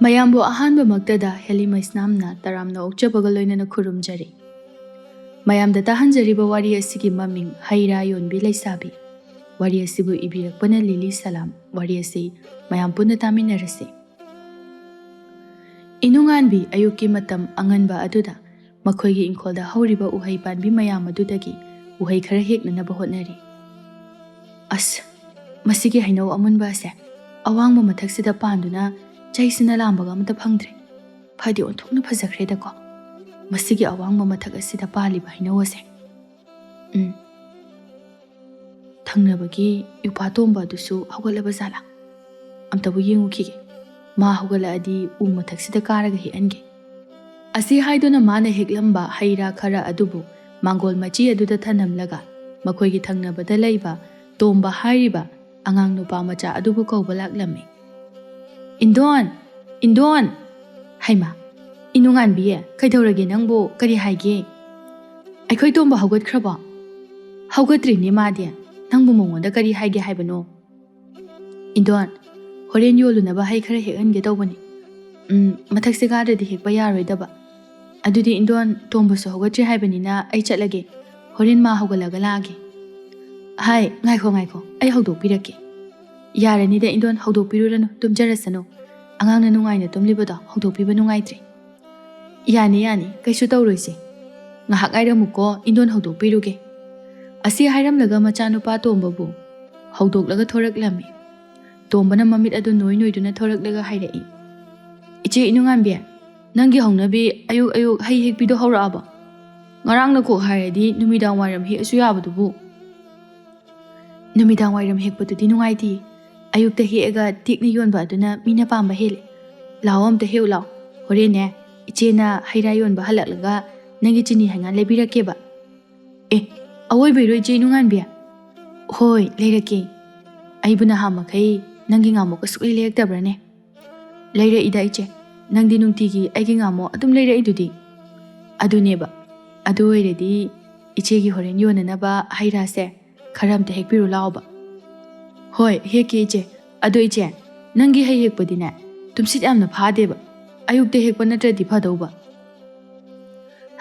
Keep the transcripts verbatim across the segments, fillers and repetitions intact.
ꯃꯌꯥꯝꯕꯨ ꯑꯍꯥꯟꯕꯃꯛꯇꯗ ꯍꯦꯂꯤ ꯃꯩꯁꯅꯥꯝꯅ ꯇꯔꯥꯝꯅ ꯑꯣꯛꯆꯕꯒ ꯂꯣꯏꯅꯅ ꯈꯨꯔꯨꯝꯖꯔꯤ꯫ ꯃꯌꯥꯝꯗ ꯇꯥꯍꯟꯖꯔꯤꯕ ꯋꯥꯔꯤ ꯑꯁꯤꯒꯤ ꯃꯃꯤꯡ ꯍꯩ ꯔꯥ ꯌꯣꯟꯕꯤ ꯂꯩꯁꯥꯕꯤ꯫ ꯋꯥꯔꯤ ꯑꯁꯤꯕꯨ ꯏꯕꯤꯔꯛꯄꯅ ꯂꯤꯂꯤ ꯁꯂꯥꯝ꯫ ꯋꯥꯔꯤ ꯑꯁꯤ ꯃꯌꯥꯝ ꯄꯨꯟꯅ ꯇꯥꯃꯤꯟꯅꯔꯁꯤ꯫ ꯏꯅꯨꯡꯉꯥꯟꯕꯤ ꯑꯌꯨꯛꯀꯤ ꯃꯇꯝ ꯑꯉꯟꯕ ꯑꯗꯨꯗ ꯃꯈꯣꯏꯒꯤ ꯏꯪꯈꯣꯜꯗ ꯍꯧꯔꯤꯕ ꯎꯍꯩ ꯄꯥꯟꯕꯤ ꯃꯌꯥꯝ ꯑꯗꯨꯗꯒꯤ ꯎꯍꯩ ꯈꯔ ꯍꯦꯛꯅꯅꯕ ꯍꯣꯠꯅꯔꯤ꯫ "ꯑꯁ, ꯃꯁꯤꯒꯤ ꯍꯩꯅꯧ ꯑꯃꯨꯟꯕ ꯑꯁꯦ ꯑꯋꯥꯡꯕ ꯃꯊꯛꯁꯤꯗ ꯄꯥꯟꯗꯨꯅ ꯆꯩꯁꯤꯅ ꯂꯥꯝꯕꯒ ꯑꯃꯇ ꯐꯪꯗ꯭ꯔꯦ꯫ ꯐꯗꯤ ꯑꯣꯟꯊꯣꯛꯅ ꯐꯖꯈ꯭ꯔꯦꯗꯀꯣ, ꯃꯁꯤꯒꯤ ꯑꯋꯥꯡꯕ ꯃꯊꯛ ꯑꯁꯤꯗ ꯄꯥꯜꯂꯤꯕ ꯍꯩꯅꯧ ꯑꯁꯦ꯫ ꯎꯝ, ꯊꯪꯅꯕꯒꯤ ꯏꯄ꯭ꯋꯥ ꯇꯣꯝꯕ ꯑꯗꯨꯁꯨ ꯍꯧꯒꯠꯂꯕ ꯖꯥꯠꯂꯥ? ꯑꯝꯇꯕꯨ ꯌꯦꯡꯉꯨꯈꯤꯒꯦ꯫ ꯃꯥ ꯍꯧꯒꯠꯂꯛꯑꯗꯤ ꯎ ꯃꯊꯛꯁꯤꯗ ꯀꯥꯔꯒ ꯍꯦꯛꯍꯟꯒꯦ"꯫ ꯑꯁꯤ ꯍꯥꯏꯗꯨꯅ ꯃꯥꯅ ꯍꯦꯛꯂꯝꯕ ꯍꯩ ꯔꯥ ꯈꯔ ꯑꯗꯨꯕꯨ ꯃꯥꯡꯒꯣꯜ ꯃꯆꯤ ꯑꯗꯨꯗ ꯊꯅꯝꯂꯒ ꯃꯈꯣꯏꯒꯤ ꯊꯪꯅꯕꯗ ꯂꯩꯕ ꯇꯣꯝꯕ ꯍꯥꯏꯔꯤꯕ ꯑꯉꯥꯡ ꯅꯨꯄꯥ ꯃꯆꯥ ꯑꯗꯨꯕꯨ ꯀꯧꯕ ꯂꯥꯛꯂꯝꯃꯤ꯫ "ꯏꯟꯗꯣꯟ! ꯏꯟꯗꯣꯟ!" "ꯍꯩꯃꯥ, ꯏꯅꯨꯡꯉꯥꯟꯕꯤ, ꯀꯩꯗꯧꯔꯒꯦ ꯅꯪꯕꯨ? ꯀꯔꯤ ꯍꯥꯏꯒꯦ?" "ꯑꯩꯈꯣꯏ ꯇꯣꯝꯕ ꯍꯧꯒꯠꯈ꯭ꯔꯕꯣ?" "ꯍꯧꯒꯠꯇ꯭ꯔꯤꯅꯦ ꯃꯥꯗꯤ꯫ ꯅꯪꯕꯨ ꯃꯉꯣꯟꯗ ꯀꯔꯤ ꯍꯥꯏꯒꯦ ꯍꯥꯏꯕꯅꯣ?" "ꯏꯟꯗꯣꯟ, ꯍꯣꯔꯦꯟ ꯌꯣꯜꯂꯨꯅꯕ ꯍꯩ ꯈꯔ ꯍꯦꯛꯍꯟꯒꯦ ꯇꯧꯕꯅꯤ꯫ ꯎꯝ, ꯃꯊꯛꯁꯦ ꯀꯥꯗ꯭ꯔꯗꯤ ꯍꯦꯛꯄ ꯌꯥꯔꯣꯏꯗꯕ꯫ ꯑꯗꯨꯗꯤ ꯏꯟꯗꯣꯟ, ꯇꯣꯝꯕꯁꯨ ꯍꯧꯒꯠꯇ꯭ꯔꯤ ꯍꯥꯏꯕꯅꯤꯅ ꯑꯩ ꯆꯠꯂꯒꯦ꯫ ꯍꯣꯔꯦꯟ ꯃꯥ ꯍꯧꯒꯠꯂꯒ ꯂꯥꯛꯑꯒꯦ꯫ ꯍꯥꯏ, ꯉꯥꯏꯈꯣ, ꯉꯥꯏꯈꯣ, ꯑꯩ ꯍꯧꯗꯣꯛꯄꯤꯔꯛꯀꯦ"꯫ "ꯌꯥꯔꯅꯤꯗ ꯏꯟꯗꯣꯟ, ꯍꯧꯗꯣꯛꯄꯤꯔꯨꯔꯅꯨ, ꯇꯨꯝꯖꯔꯁꯅꯨ꯫ ꯑꯉꯥꯡꯅ ꯅꯨꯡꯉꯥꯏꯅ ꯇꯨꯝꯂꯤꯕꯗꯣ ꯍꯧꯗꯣꯛꯄꯤꯕ ꯅꯨꯡꯉꯥꯏꯇ꯭ꯔꯦ"꯫ "ꯌꯥꯅꯤ, ꯌꯥꯅꯤ, ꯀꯩꯁꯨ ꯇꯧꯔꯣꯏꯁꯦ꯫ ꯉꯥꯏꯍꯥꯛ ꯉꯥꯏꯔꯝꯃꯨꯀꯣ, ꯏꯟꯗꯣꯟ ꯍꯧꯗꯣꯛꯄꯤꯔꯨꯒꯦ"꯫ ꯑꯁꯤ ꯍꯥꯏꯔꯝꯂꯒ ꯃꯆꯥꯅꯨꯄꯥ ꯇꯣꯝꯕꯕꯨ ꯍꯧꯗꯣꯛꯂꯒ ꯊꯣꯔꯛꯂꯝꯃꯤ꯫ ꯇꯣꯝꯕꯅ ꯃꯃꯤꯠ ꯑꯗꯨ ꯅꯣꯏ ꯅꯣꯏꯗꯨꯅ ꯊꯣꯔꯛꯂꯒ ꯍꯥꯏꯔꯛꯏ, "ꯏꯆꯦ ꯏꯅꯨꯡꯉꯥꯟꯕꯤ, ꯅꯪꯒꯤ ꯍꯧꯅꯕꯤ ꯑꯌꯨꯛ ꯑꯌꯨꯛ ꯍꯩ ꯍꯦꯛꯄꯤꯗꯣ ꯍꯧꯔꯛꯑꯕꯣ? ꯉꯔꯥꯡ ꯅꯀꯣꯛ ꯍꯥꯏꯔꯗꯤ ꯅꯨꯃꯤꯗꯥꯡ ꯋꯥꯏꯔꯝ ꯍꯦꯛꯑꯁꯨ ꯌꯥꯕꯗꯨꯕꯨ"꯫ "ꯅꯨꯃꯤꯗꯥꯡ ꯋꯥꯏꯔꯝ ꯍꯦꯛꯄꯗꯨꯗꯤ ꯅꯨꯡꯉꯥꯏꯇꯦ꯫ ꯑꯌꯨꯛꯇ ꯍꯦꯛꯑꯒ ꯇꯦꯛꯅ ꯌꯣꯟꯕ ꯑꯗꯨꯅ ꯃꯤꯅ ꯄꯥꯝꯕ ꯍꯦꯜꯂꯦ꯫ ꯂꯥꯛꯑꯣ, ꯑꯝꯇ ꯍꯦꯛꯎ ꯂꯥꯛꯑꯣ꯫ ꯍꯣꯔꯦꯟꯅꯦ, ꯏꯆꯦꯅ ꯍꯩ ꯔꯥ ꯌꯣꯟꯕ ꯍꯜꯂꯛꯂꯒ ꯅꯪꯒꯤ ꯆꯤꯅꯤ ꯍꯩꯉꯥꯟ ꯂꯩꯕꯤꯔꯛꯀꯦꯕ"꯫ "ꯑꯦ, ꯑꯑꯣꯏꯕꯩꯔꯣ ꯏꯆꯦ ꯏꯅꯨꯡꯉꯥꯟꯕꯤ?" "ꯍꯣꯏ, ꯂꯩꯔꯛꯀꯦ꯫ ꯑꯩꯕꯨ ꯅꯍꯥ ꯃꯈꯩ ꯅꯪꯒꯤ ꯉꯥꯃꯣꯛꯀ ꯁꯨꯛꯂꯩ ꯂꯩꯔꯛꯇꯕ꯭ꯔꯥꯅꯦ?" "ꯂꯩꯔꯛꯏꯗ ꯏꯆꯦ, ꯅꯪꯗꯤ ꯅꯨꯡꯇꯤꯒꯤ ꯑꯩꯒꯤ ꯉꯥꯃꯣꯛ ꯑꯗꯨꯝ ꯂꯩꯔꯛꯏꯗꯨꯗꯤ"꯫ "ꯑꯗꯨꯅꯦꯕ, ꯑꯗꯨ ꯑꯣꯏꯔꯗꯤ ꯏꯆꯦꯒꯤ ꯍꯣꯔꯦꯟ ꯌꯣꯟꯅꯅꯕ ꯍꯩ ꯔꯥꯁꯦ ꯈꯔ ꯑꯝꯇ ꯍꯦꯛꯄꯤꯔꯨ ꯂꯥꯛꯑꯣꯕ"꯫ "ꯍꯣꯏ, ꯍꯦꯛꯀꯦ ꯏꯆꯦ꯫ ꯑꯗꯣ ꯏꯆꯦ, ꯅꯪꯒꯤ ꯍꯩ ꯍꯦꯛꯄꯗꯤꯅꯦ, ꯇꯨꯝꯁꯤꯠ ꯌꯥꯝꯅ ꯐꯥꯗꯦꯕ꯫ ꯑꯌꯨꯛꯇ ꯍꯦꯛꯄ ꯅꯠꯇ꯭ꯔꯗꯤ ꯐꯗꯧꯕ꯫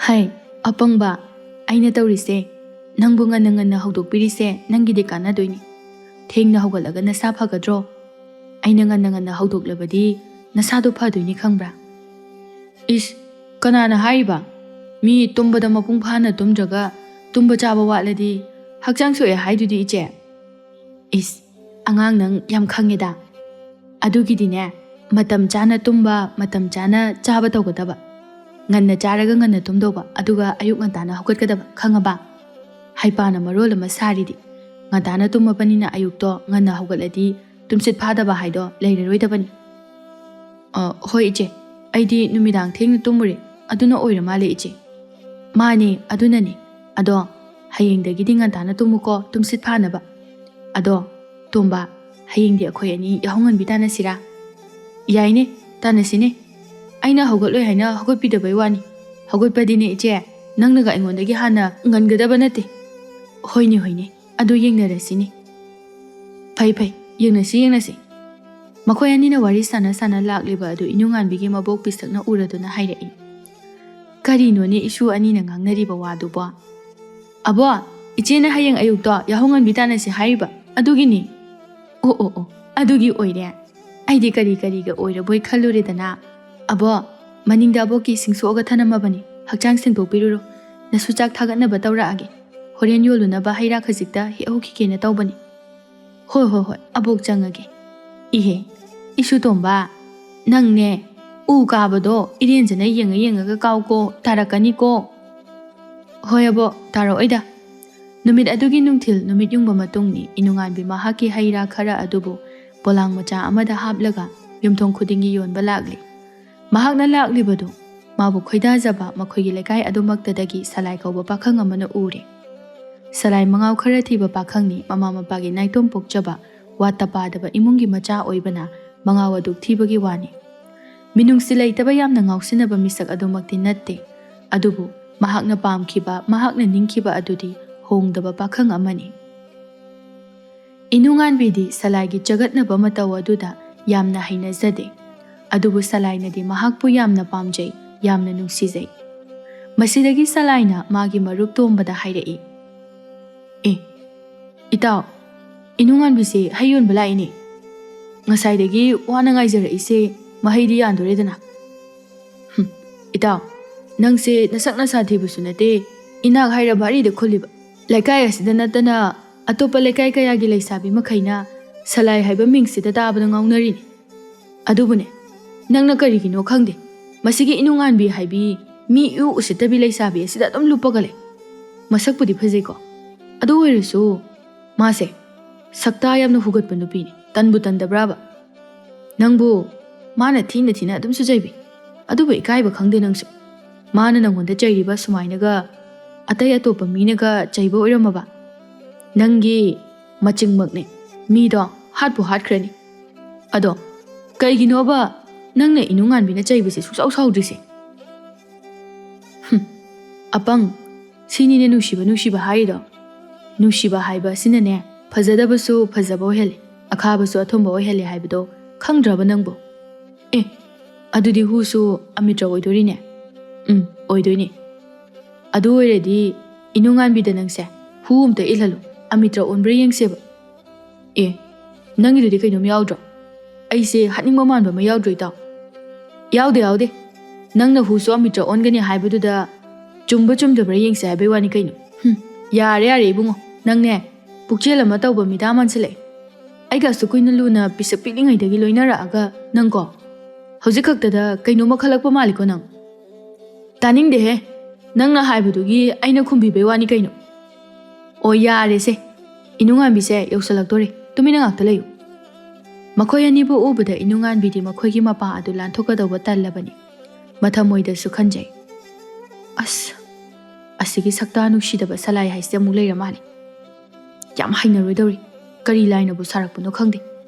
ꯍꯩ, ꯑꯄꯪꯕ, ꯑꯩꯅ ꯇꯧꯔꯤꯁꯦ, ꯅꯪꯕꯨ ꯉꯟꯅ ꯉꯟꯅ ꯍꯧꯗꯣꯛꯄꯤꯔꯤꯁꯦ ꯅꯪꯒꯤꯗꯤ ꯀꯥꯟꯅꯗꯣꯏꯅꯤ꯫ ꯊꯦꯡꯅ ꯍꯧꯒꯠꯂꯒ ꯅꯁꯥ ꯐꯒꯗ꯭ꯔꯣ? ꯑꯩꯅ ꯉꯟꯅ ꯉꯟꯅ ꯍꯧꯗꯣꯛꯂꯕꯗꯤ ꯅꯁꯥꯗꯣ ꯐꯗꯣꯏꯅꯤ, ꯈꯪꯕ꯭ꯔꯥ? ꯏꯁ, ꯀꯅꯥꯅ ꯍꯥꯏꯔꯤꯕ? ꯃꯤ ꯇꯨꯝꯕꯗ ꯃꯄꯨꯡ ꯐꯥꯅ ꯇꯨꯝꯗ꯭ꯔꯒ ꯇꯨꯝꯕ ꯆꯥꯕ ꯋꯥꯠꯂꯗꯤ ꯍꯛꯆꯥꯡ ꯁꯣꯛꯑꯦ ꯍꯥꯏꯗꯨꯗꯤ, ꯏꯆꯦ꯫ ꯏꯁ, ꯑꯉꯥꯡ ꯅꯪ ꯌꯥꯝ ꯈꯪꯉꯦꯗ꯫ ꯑꯗꯨꯒꯤꯗꯤꯅꯦ, ꯃꯇꯝ ꯆꯥꯅ ꯇꯨꯝꯕ, ꯃꯇꯝ ꯆꯥꯅ ꯆꯥꯕ ꯇꯧꯒꯗꯕ꯫ ꯉꯟꯅ ꯆꯥꯔꯒ ꯉꯟꯅ ꯇꯨꯝꯗꯧꯕ, ꯑꯗꯨꯒ ꯑꯌꯨꯛ ꯉꯟꯇꯥꯅ ꯍꯧꯒꯠꯀꯗꯕ, ꯈꯪꯉꯕ? ꯍꯩꯄꯥꯅ ꯃꯔꯣꯜ ꯑꯃ ꯁꯥꯔꯤꯗꯤ꯫ ꯉꯟꯇꯥꯅ ꯇꯨꯝꯃꯕꯅꯤꯅ ꯑꯌꯨꯛꯇꯣ ꯉꯟꯅ ꯍꯧꯒꯠꯂꯗꯤ ꯇꯨꯝꯁꯤꯠ ꯐꯥꯗꯕ ꯍꯥꯏꯗꯣ ꯂꯩꯔꯔꯣꯏꯗꯕꯅꯤ꯫ ꯑ, ꯍꯣꯏ ꯏꯆꯦ, ꯑꯩꯗꯤ ꯅꯨꯃꯤꯗꯥꯡ ꯊꯦꯡꯅ ꯇꯨꯝꯃꯨꯔꯦ, ꯑꯗꯨꯅ ꯑꯣꯏꯔ ꯃꯥꯜꯂꯦ ꯏꯆꯦ꯫ ꯃꯥꯅꯦ, ꯑꯗꯨꯅꯅꯦ꯫ ꯑꯗꯣ ꯍꯌꯦꯡꯗꯒꯤꯗꯤ ꯉꯟꯇꯥꯅ ꯇꯨꯝꯃꯨꯀꯣ, ꯇꯨꯝꯁꯤꯠ ꯐꯥꯅꯕ꯫ ꯑꯗꯣ ꯇꯣꯝꯕ, ꯍꯌꯦꯡꯗꯤ ꯑꯩꯈꯣꯏ ꯑꯅꯤ ꯌꯥꯍꯧ ꯉꯟꯕꯤ ꯇꯥꯟꯅꯁꯤꯔꯥ? ꯌꯥꯏꯅꯦ, ꯇꯥꯟꯅꯁꯤꯅꯦ꯫ ꯑꯩꯅ ꯍꯧꯒꯠꯂꯣꯏ ꯍꯥꯏꯅ ꯍꯧꯒꯠꯄꯤꯗꯕꯩ ꯋꯥꯅꯤ꯫ ꯍꯧꯒꯠꯄꯗꯤꯅꯦ ꯏꯆꯦ, ꯅꯪꯅꯒ ꯑꯩꯉꯣꯟꯗꯒꯤ ꯍꯥꯟꯅ ꯉꯟꯒꯗꯕ ꯅꯠꯇꯦ꯫ ꯍꯣꯏꯅꯦ, ꯍꯣꯏꯅꯦ, ꯑꯗꯨ ꯌꯦꯡꯅꯔꯁꯤꯅꯦ꯫ ꯐꯩ, ꯐꯩ, ꯌꯦꯡꯅꯁꯤ, ꯌꯦꯡꯅꯁꯤ꯫ ꯃꯈꯣꯏ ꯑꯅꯤꯅ ꯋꯥꯔꯤ ꯁꯥꯟꯅ ꯁꯥꯟꯅ ꯂꯥꯛꯂꯤꯕ ꯑꯗꯨ ꯏꯅꯨꯉꯥꯟꯕꯤꯒꯤ ꯃꯕꯣꯛ ꯄꯤꯁꯛꯅ ꯎꯔꯗꯨꯅ ꯍꯥꯏꯔꯛꯏ, "ꯀꯔꯤꯅꯣꯅꯦ ꯏꯁꯨ ꯑꯅꯤꯅ ꯉꯥꯡꯅꯔꯤꯕ ꯋꯥꯗꯨꯕꯣ?" "ꯑꯕꯣ, ꯏꯆꯦꯅ ꯍꯌꯦꯡ ꯑꯌꯨꯛꯇꯣ ꯌꯥꯍꯧ ꯉꯟꯕꯤ ꯇꯥꯟꯅꯁꯤ ꯍꯥꯏꯔꯤꯕ, ꯑꯗꯨꯒꯤꯅꯤ꯫" "ꯑꯣ, ꯑꯣ, ꯑꯣ, ꯑꯗꯨꯒꯤ ꯑꯣꯏꯔꯦ꯫ ꯑꯩꯗꯤ ꯀꯔꯤ ꯀꯔꯤꯒ ꯑꯣꯏꯔꯕꯣꯏ ꯈꯜꯂꯨꯔꯦꯗꯅ꯫ ꯑꯕꯣ, ꯃꯅꯤꯡꯗ ꯑꯕꯣꯛꯀꯤ ꯏꯁꯤꯡ ꯁꯣꯛꯑꯒ ꯊꯅꯝꯃꯕꯅꯤ, ꯍꯛꯆꯥꯡ ꯁꯦꯡꯗꯣꯛꯄꯤꯔꯨꯔꯣ꯫ ꯅꯁꯨ ꯆꯥꯛ ꯊꯥꯒꯠꯅꯕ ꯇꯧꯔꯛꯑꯒꯦ꯫ ꯍꯣꯔꯦꯟ ꯌꯣꯜꯂꯨꯅꯕ ꯍꯩ ꯔꯥ ꯈꯖꯤꯛꯇ ꯍꯦꯛꯍꯧꯈꯤꯒꯦꯅ ꯇꯧꯕꯅꯤ꯫" "ꯍꯣꯏ, ꯍꯣꯏ, ꯍꯣꯏ, ꯑꯕꯣꯛ ꯆꯪꯉꯒꯦ꯫" "ꯏꯍꯦ, ꯏꯁꯨ ꯇꯣꯝꯕ, ꯅꯪꯅꯦ, ꯎ ꯀꯥꯕꯗꯣ ꯏꯔꯦꯟꯖꯅ ꯌꯦꯡꯉ ꯌꯦꯡꯉꯒ ꯀꯥꯎꯀꯣ, ꯇꯥꯔꯛꯀꯅꯤꯀꯣ꯫" "ꯍꯣꯏ ꯑꯕꯣꯛ, ꯇꯥꯔꯛꯑꯣꯏꯗ꯫" ꯅꯨꯃꯤꯠ ꯑꯗꯨꯒꯤ ꯅꯨꯡꯊꯤꯜ ꯅꯨꯃꯤꯠ ꯌꯨꯡꯕ ꯃꯇꯨꯡꯅꯤ꯫ ꯏꯅꯨꯉꯥꯟꯕꯤ ꯃꯍꯥꯛꯀꯤ ꯍꯩ ꯔꯥ ꯈꯔ ꯑꯗꯨꯕꯨ ꯄꯣꯂꯥꯡ ꯃꯆꯥ ꯑꯃꯗ ꯍꯥꯞꯂꯒ ꯌꯨꯝꯊꯣꯡ ꯈꯨꯗꯤꯡꯒꯤ ꯌꯣꯟꯕ ꯂꯥꯛꯂꯤ꯫ ꯃꯍꯥꯛꯅ ꯂꯥꯛꯂꯤꯕꯗꯨ ꯃꯥꯕꯨ ꯈꯣꯏꯗꯥꯖꯕ ꯃꯈꯣꯏꯒꯤ ꯂꯩꯀꯥꯏ ꯑꯗꯨꯃꯛꯇꯗꯒꯤ ꯁꯂꯥꯏ ꯀꯧꯕ ꯄꯥꯈꯪ ꯑꯃꯅ ꯎꯔꯦ꯫ ꯁꯂꯥꯏ ꯃꯉꯥꯎ ꯈꯔ ꯊꯤꯕ ꯄꯥꯈꯪꯅꯤ꯫ ꯃꯃꯥ ꯃꯄꯥꯒꯤ ꯅꯥꯏꯇꯣꯝ ꯄꯣꯛꯆꯕ, ꯋꯥꯠꯇ ꯄꯥꯗꯕ ꯏꯃꯨꯡꯒꯤ ꯃꯆꯥ ꯑꯣꯏꯕꯅ ꯃꯉꯥꯎ ꯑꯗꯨꯛ ꯊꯤꯕꯒꯤ ꯋꯥꯅꯤ꯫ ꯃꯤꯅꯨꯡꯁꯤ ꯂꯩꯇꯕ ꯌꯥꯝꯅ ꯉꯥꯎꯁꯤꯟꯅꯕ ꯃꯤꯁꯛ ꯑꯗꯨꯃꯛꯇꯤ ꯅꯠꯇꯦ, ꯑꯗꯨꯕꯨ ꯃꯍꯥꯛꯅ ꯄꯥꯝꯈꯤꯕ, ꯃꯍꯥꯛꯅ ꯅꯤꯡꯈꯤꯕ ꯑꯗꯨꯗꯤ ꯍꯣꯡꯗꯕ ꯄꯥꯈꯪ ꯑꯃꯅꯤ꯫ ꯏꯅꯨꯉꯥꯟꯕꯤꯗꯤ ꯁꯂꯥꯏꯒꯤ ꯆꯒꯠꯅꯕ ꯃꯇꯧ ꯑꯗꯨꯗ ꯌꯥꯝꯅ ꯍꯩꯅꯖꯗꯦ꯫ ꯑꯗꯨꯕꯨ ꯁꯂꯥꯏꯅꯗꯤ ꯃꯍꯥꯛꯄꯨ ꯌꯥꯝꯅ ꯄꯥꯝꯖꯩ, ꯌꯥꯝꯅ ꯅꯨꯡꯁꯤꯖꯩ꯫ ꯃꯁꯤꯗꯒꯤ ꯁꯂꯥꯏꯅ ꯃꯥꯒꯤ ꯃꯔꯨꯞ ꯇꯣꯝꯕꯗ ꯍꯥꯏꯔꯛꯏ, "ꯑꯦ, ꯏꯇꯥꯎ, ꯏꯅꯨꯡꯉꯥꯟꯕꯤꯁꯦ ꯍꯩ ꯌꯣꯟꯕ ꯂꯥꯛꯏꯅꯦ꯫ ꯉꯁꯥꯏꯗꯒꯤ ꯋꯥꯅ ꯉꯥꯏꯖꯔꯛꯏꯁꯦ ꯃꯍꯩꯗꯤ ꯌꯥꯟꯗꯣꯔꯦꯗꯅ꯫ ꯍꯨꯝ, ꯏꯇꯥꯎ, ꯅꯪꯁꯦ ꯅꯁꯛ ꯅꯁꯥ ꯊꯤꯕꯁꯨ ꯅꯠꯇꯦ, ꯏꯅꯥꯛ ꯍꯥꯏꯔ ꯚꯥꯔꯤꯗ ꯈꯨꯜꯂꯤꯕ꯫ ꯂꯩꯀꯥꯏ ꯑꯁꯤꯗ ꯅꯠꯇꯅ ꯑꯇꯣꯞꯄ ꯂꯩꯀꯥꯏ ꯀꯌꯥꯒꯤ ꯂꯩꯁꯥꯕꯤ ꯃꯈꯩꯅ ꯁꯂꯥꯏ ꯍꯥꯏꯕ ꯃꯤꯡꯁꯤꯗ ꯇꯥꯕꯗ ꯉꯥꯎꯅꯔꯤꯅꯤ꯫ ꯑꯗꯨꯕꯨꯅꯦ, ꯅꯪꯅ ꯀꯔꯤꯒꯤꯅꯣ ꯈꯪꯗꯦ, ꯃꯁꯤꯒꯤ ꯏꯅꯨꯡꯉꯥꯟꯕꯤ ꯍꯥꯏꯕꯤ ꯃꯤ ꯏꯎ ꯎꯁꯤꯠꯇꯕꯤ ꯂꯩꯁꯥꯕꯤ ꯑꯁꯤꯗ ꯑꯗꯨꯝ ꯂꯨꯞꯄꯒ ꯂꯩ꯫ ꯃꯁꯛꯄꯨꯗꯤ ꯐꯖꯩꯀꯣ, ꯑꯗꯨ ꯑꯣꯏꯔꯁꯨ ꯃꯥꯁꯦ ꯁꯛꯇꯥ ꯌꯥꯝꯅ ꯍꯨꯒꯠꯄ ꯅꯨꯄꯤꯅꯤ꯫ ꯇꯟꯕꯨ ꯇꯟꯗꯕ꯭ꯔꯥꯕ? ꯅꯪꯕꯨ ꯃꯥꯅ ꯊꯤꯅ ꯊꯤꯅ ꯑꯗꯨꯝꯁꯨ ꯆꯩꯕꯤ꯫ ꯑꯗꯨꯕꯨ ꯏꯀꯥꯏꯕ ꯈꯪꯗꯦ ꯅꯪꯁꯨ꯫ ꯃꯥꯅ ꯅꯪꯉꯣꯟꯗ ꯆꯩꯔꯤꯕ ꯁꯨꯃꯥꯏꯅꯒ ꯑꯇꯩ ꯑꯇꯣꯞꯄ ꯃꯤꯅꯒ ꯆꯩꯕ ꯑꯣꯏꯔꯝꯃꯕ? ꯅꯪꯒꯤ ꯃꯆꯤꯡꯃꯛꯅꯦ꯫ ꯃꯤꯗꯣ ꯍꯥꯠꯄꯨ ꯍꯥꯠꯈ꯭ꯔꯅꯤ꯫ ꯑꯗꯣ ꯀꯩꯒꯤꯅꯣꯕ ꯅꯪꯅ ꯏꯅꯨꯡꯉꯥꯟꯕꯤꯅ ꯆꯩꯕꯁꯦ ꯁꯨꯡꯁꯥꯎ ꯁꯥꯎꯗ꯭ꯔꯤꯁꯦ?" "ꯍꯨꯝ, ꯑꯄꯪ, ꯁꯤꯅꯤꯅꯦ ꯅꯨꯡꯁꯤꯕ ꯅꯨꯡꯁꯤꯕ ꯍꯥꯏꯔꯤꯗꯣ꯫ ꯅꯨꯡꯁꯤꯕ ꯍꯥꯏꯕ ꯑꯁꯤꯅꯅꯦ, ꯐꯖꯗꯕꯁꯨ ꯐꯖꯕ ꯑꯣꯏꯍꯜꯂꯤ, ꯑꯈꯥꯕꯁꯨ ꯑꯊꯨꯝꯕ ꯑꯣꯏꯍꯜꯂꯤ ꯍꯥꯏꯕꯗꯣ ꯈꯪꯗ꯭ꯔꯕ ꯅꯪꯕꯨ? ꯑꯦ, ꯑꯗꯨꯗꯤ ꯍꯨꯁꯨ ꯑꯃꯤꯇ꯭ꯔ ꯑꯣꯏꯗꯣꯔꯤꯅꯦ?" "ꯎꯝ, ꯑꯣꯏꯗꯣꯏꯅꯦ꯫ ꯑꯗꯨ ꯑꯣꯏꯔꯗꯤ ꯏꯅꯨꯡꯉꯥꯟꯕꯤꯗ ꯅꯪꯁꯦ ꯍꯨ ꯑꯝꯇ ꯏꯜꯍꯜꯂꯨ, ꯑꯃꯤꯇ꯭ꯔ ꯑꯣꯟꯕ꯭ꯔꯥ ꯌꯦꯡꯁꯦꯕ꯫" "ꯑꯦ, ꯅꯪꯒꯤꯗꯨꯗꯤ ꯀꯩꯅꯣꯝ ꯌꯥꯎꯗ꯭ꯔꯣ? ꯑꯩꯁꯦ ꯍꯥꯠꯅꯤꯡꯕ ꯃꯥꯟꯕ ꯑꯃ ꯌꯥꯎꯗ꯭ꯔꯣ, ꯏꯇꯥꯎ?" "ꯌꯥꯎꯗꯦ, ꯌꯥꯎꯗꯦ꯫ ꯅꯪꯅ ꯍꯨꯁꯨ ꯑꯃꯤꯇ꯭ꯔ ꯑꯣꯟꯒꯅꯤ ꯍꯥꯏꯕꯗꯨꯗ ꯆꯨꯝꯕ ꯆꯨꯝꯗꯕ꯭ꯔꯥ ꯌꯦꯡꯁꯦ ꯍꯥꯏꯕꯩ ꯋꯥꯅꯤ ꯀꯩꯅꯣ꯫" "ꯍꯨꯝ, ꯌꯥꯔꯦ, ꯌꯥꯔꯦ ꯏꯕꯨꯡꯉꯣ, ꯅꯪꯅꯦ ꯄꯨꯛꯆꯦꯜ ꯑꯃ ꯇꯧꯕ ꯃꯤꯗꯥ ꯃꯥꯟꯁꯤꯜꯂꯛꯑꯦ꯫ ꯑꯩꯒ ꯑꯁꯨꯛ ꯀꯨꯏꯅ ꯂꯨꯅ ꯄꯤꯁꯛ ꯄꯤꯛꯂꯤꯉꯩꯗꯒꯤ ꯂꯣꯏꯅꯔꯛꯑꯒ ꯅꯪꯀꯣ, ꯍꯧꯖꯤꯛ ꯈꯛꯇꯗ ꯀꯩꯅꯣꯝꯃ ꯈꯜꯂꯛꯄ ꯃꯥꯜꯂꯤꯀꯣ ꯅꯪ?" "ꯇꯥꯅꯤꯡꯗꯦꯍꯦ, ꯅꯪꯅ ꯍꯥꯏꯕꯗꯨꯒꯤ ꯑꯩꯅ ꯈꯨꯝꯕꯤꯕꯩ ꯋꯥꯅꯤ ꯀꯩꯅꯣ꯫" "ꯑꯣ, ꯌꯥꯔꯦꯁꯦ, ꯏꯅꯨꯡꯉꯥꯟꯕꯤꯁꯦ ꯌꯧꯁꯜꯂꯛꯇꯣꯔꯦ, ꯇꯨꯃꯤꯟꯅ ꯉꯥꯛꯇ ꯂꯩꯌꯨ꯫" ꯃꯈꯣꯏ ꯑꯅꯤꯕꯨ ꯎꯕꯗ ꯏꯅꯨꯡꯉꯥꯟꯕꯤꯗꯤ ꯃꯈꯣꯏꯒꯤ ꯃꯄꯥ ꯑꯗꯨ ꯂꯥꯟꯊꯣꯛꯀꯗꯧꯕ ꯇꯜꯂꯕꯅꯤ꯫ ꯃꯊꯃꯣꯏꯗꯁꯨ ꯈꯟꯖꯩ, "ꯑꯁ, ꯑꯁꯤꯒꯤ ꯁꯛꯇꯥ ꯅꯨꯡꯁꯤꯗꯕ ꯁꯂꯥꯏ ꯍꯥꯏꯁꯦ ꯑꯃꯨꯛ ꯂꯩꯔ ꯃꯥꯜꯂꯦ꯫ ꯌꯥꯝ ꯍꯩꯅꯔꯣꯏꯗꯧꯔꯤ꯫ ꯀꯔꯤ ꯂꯥꯏꯅꯕꯨ ꯁꯥꯔꯛꯄꯅꯣ ꯈꯪꯗꯦ꯫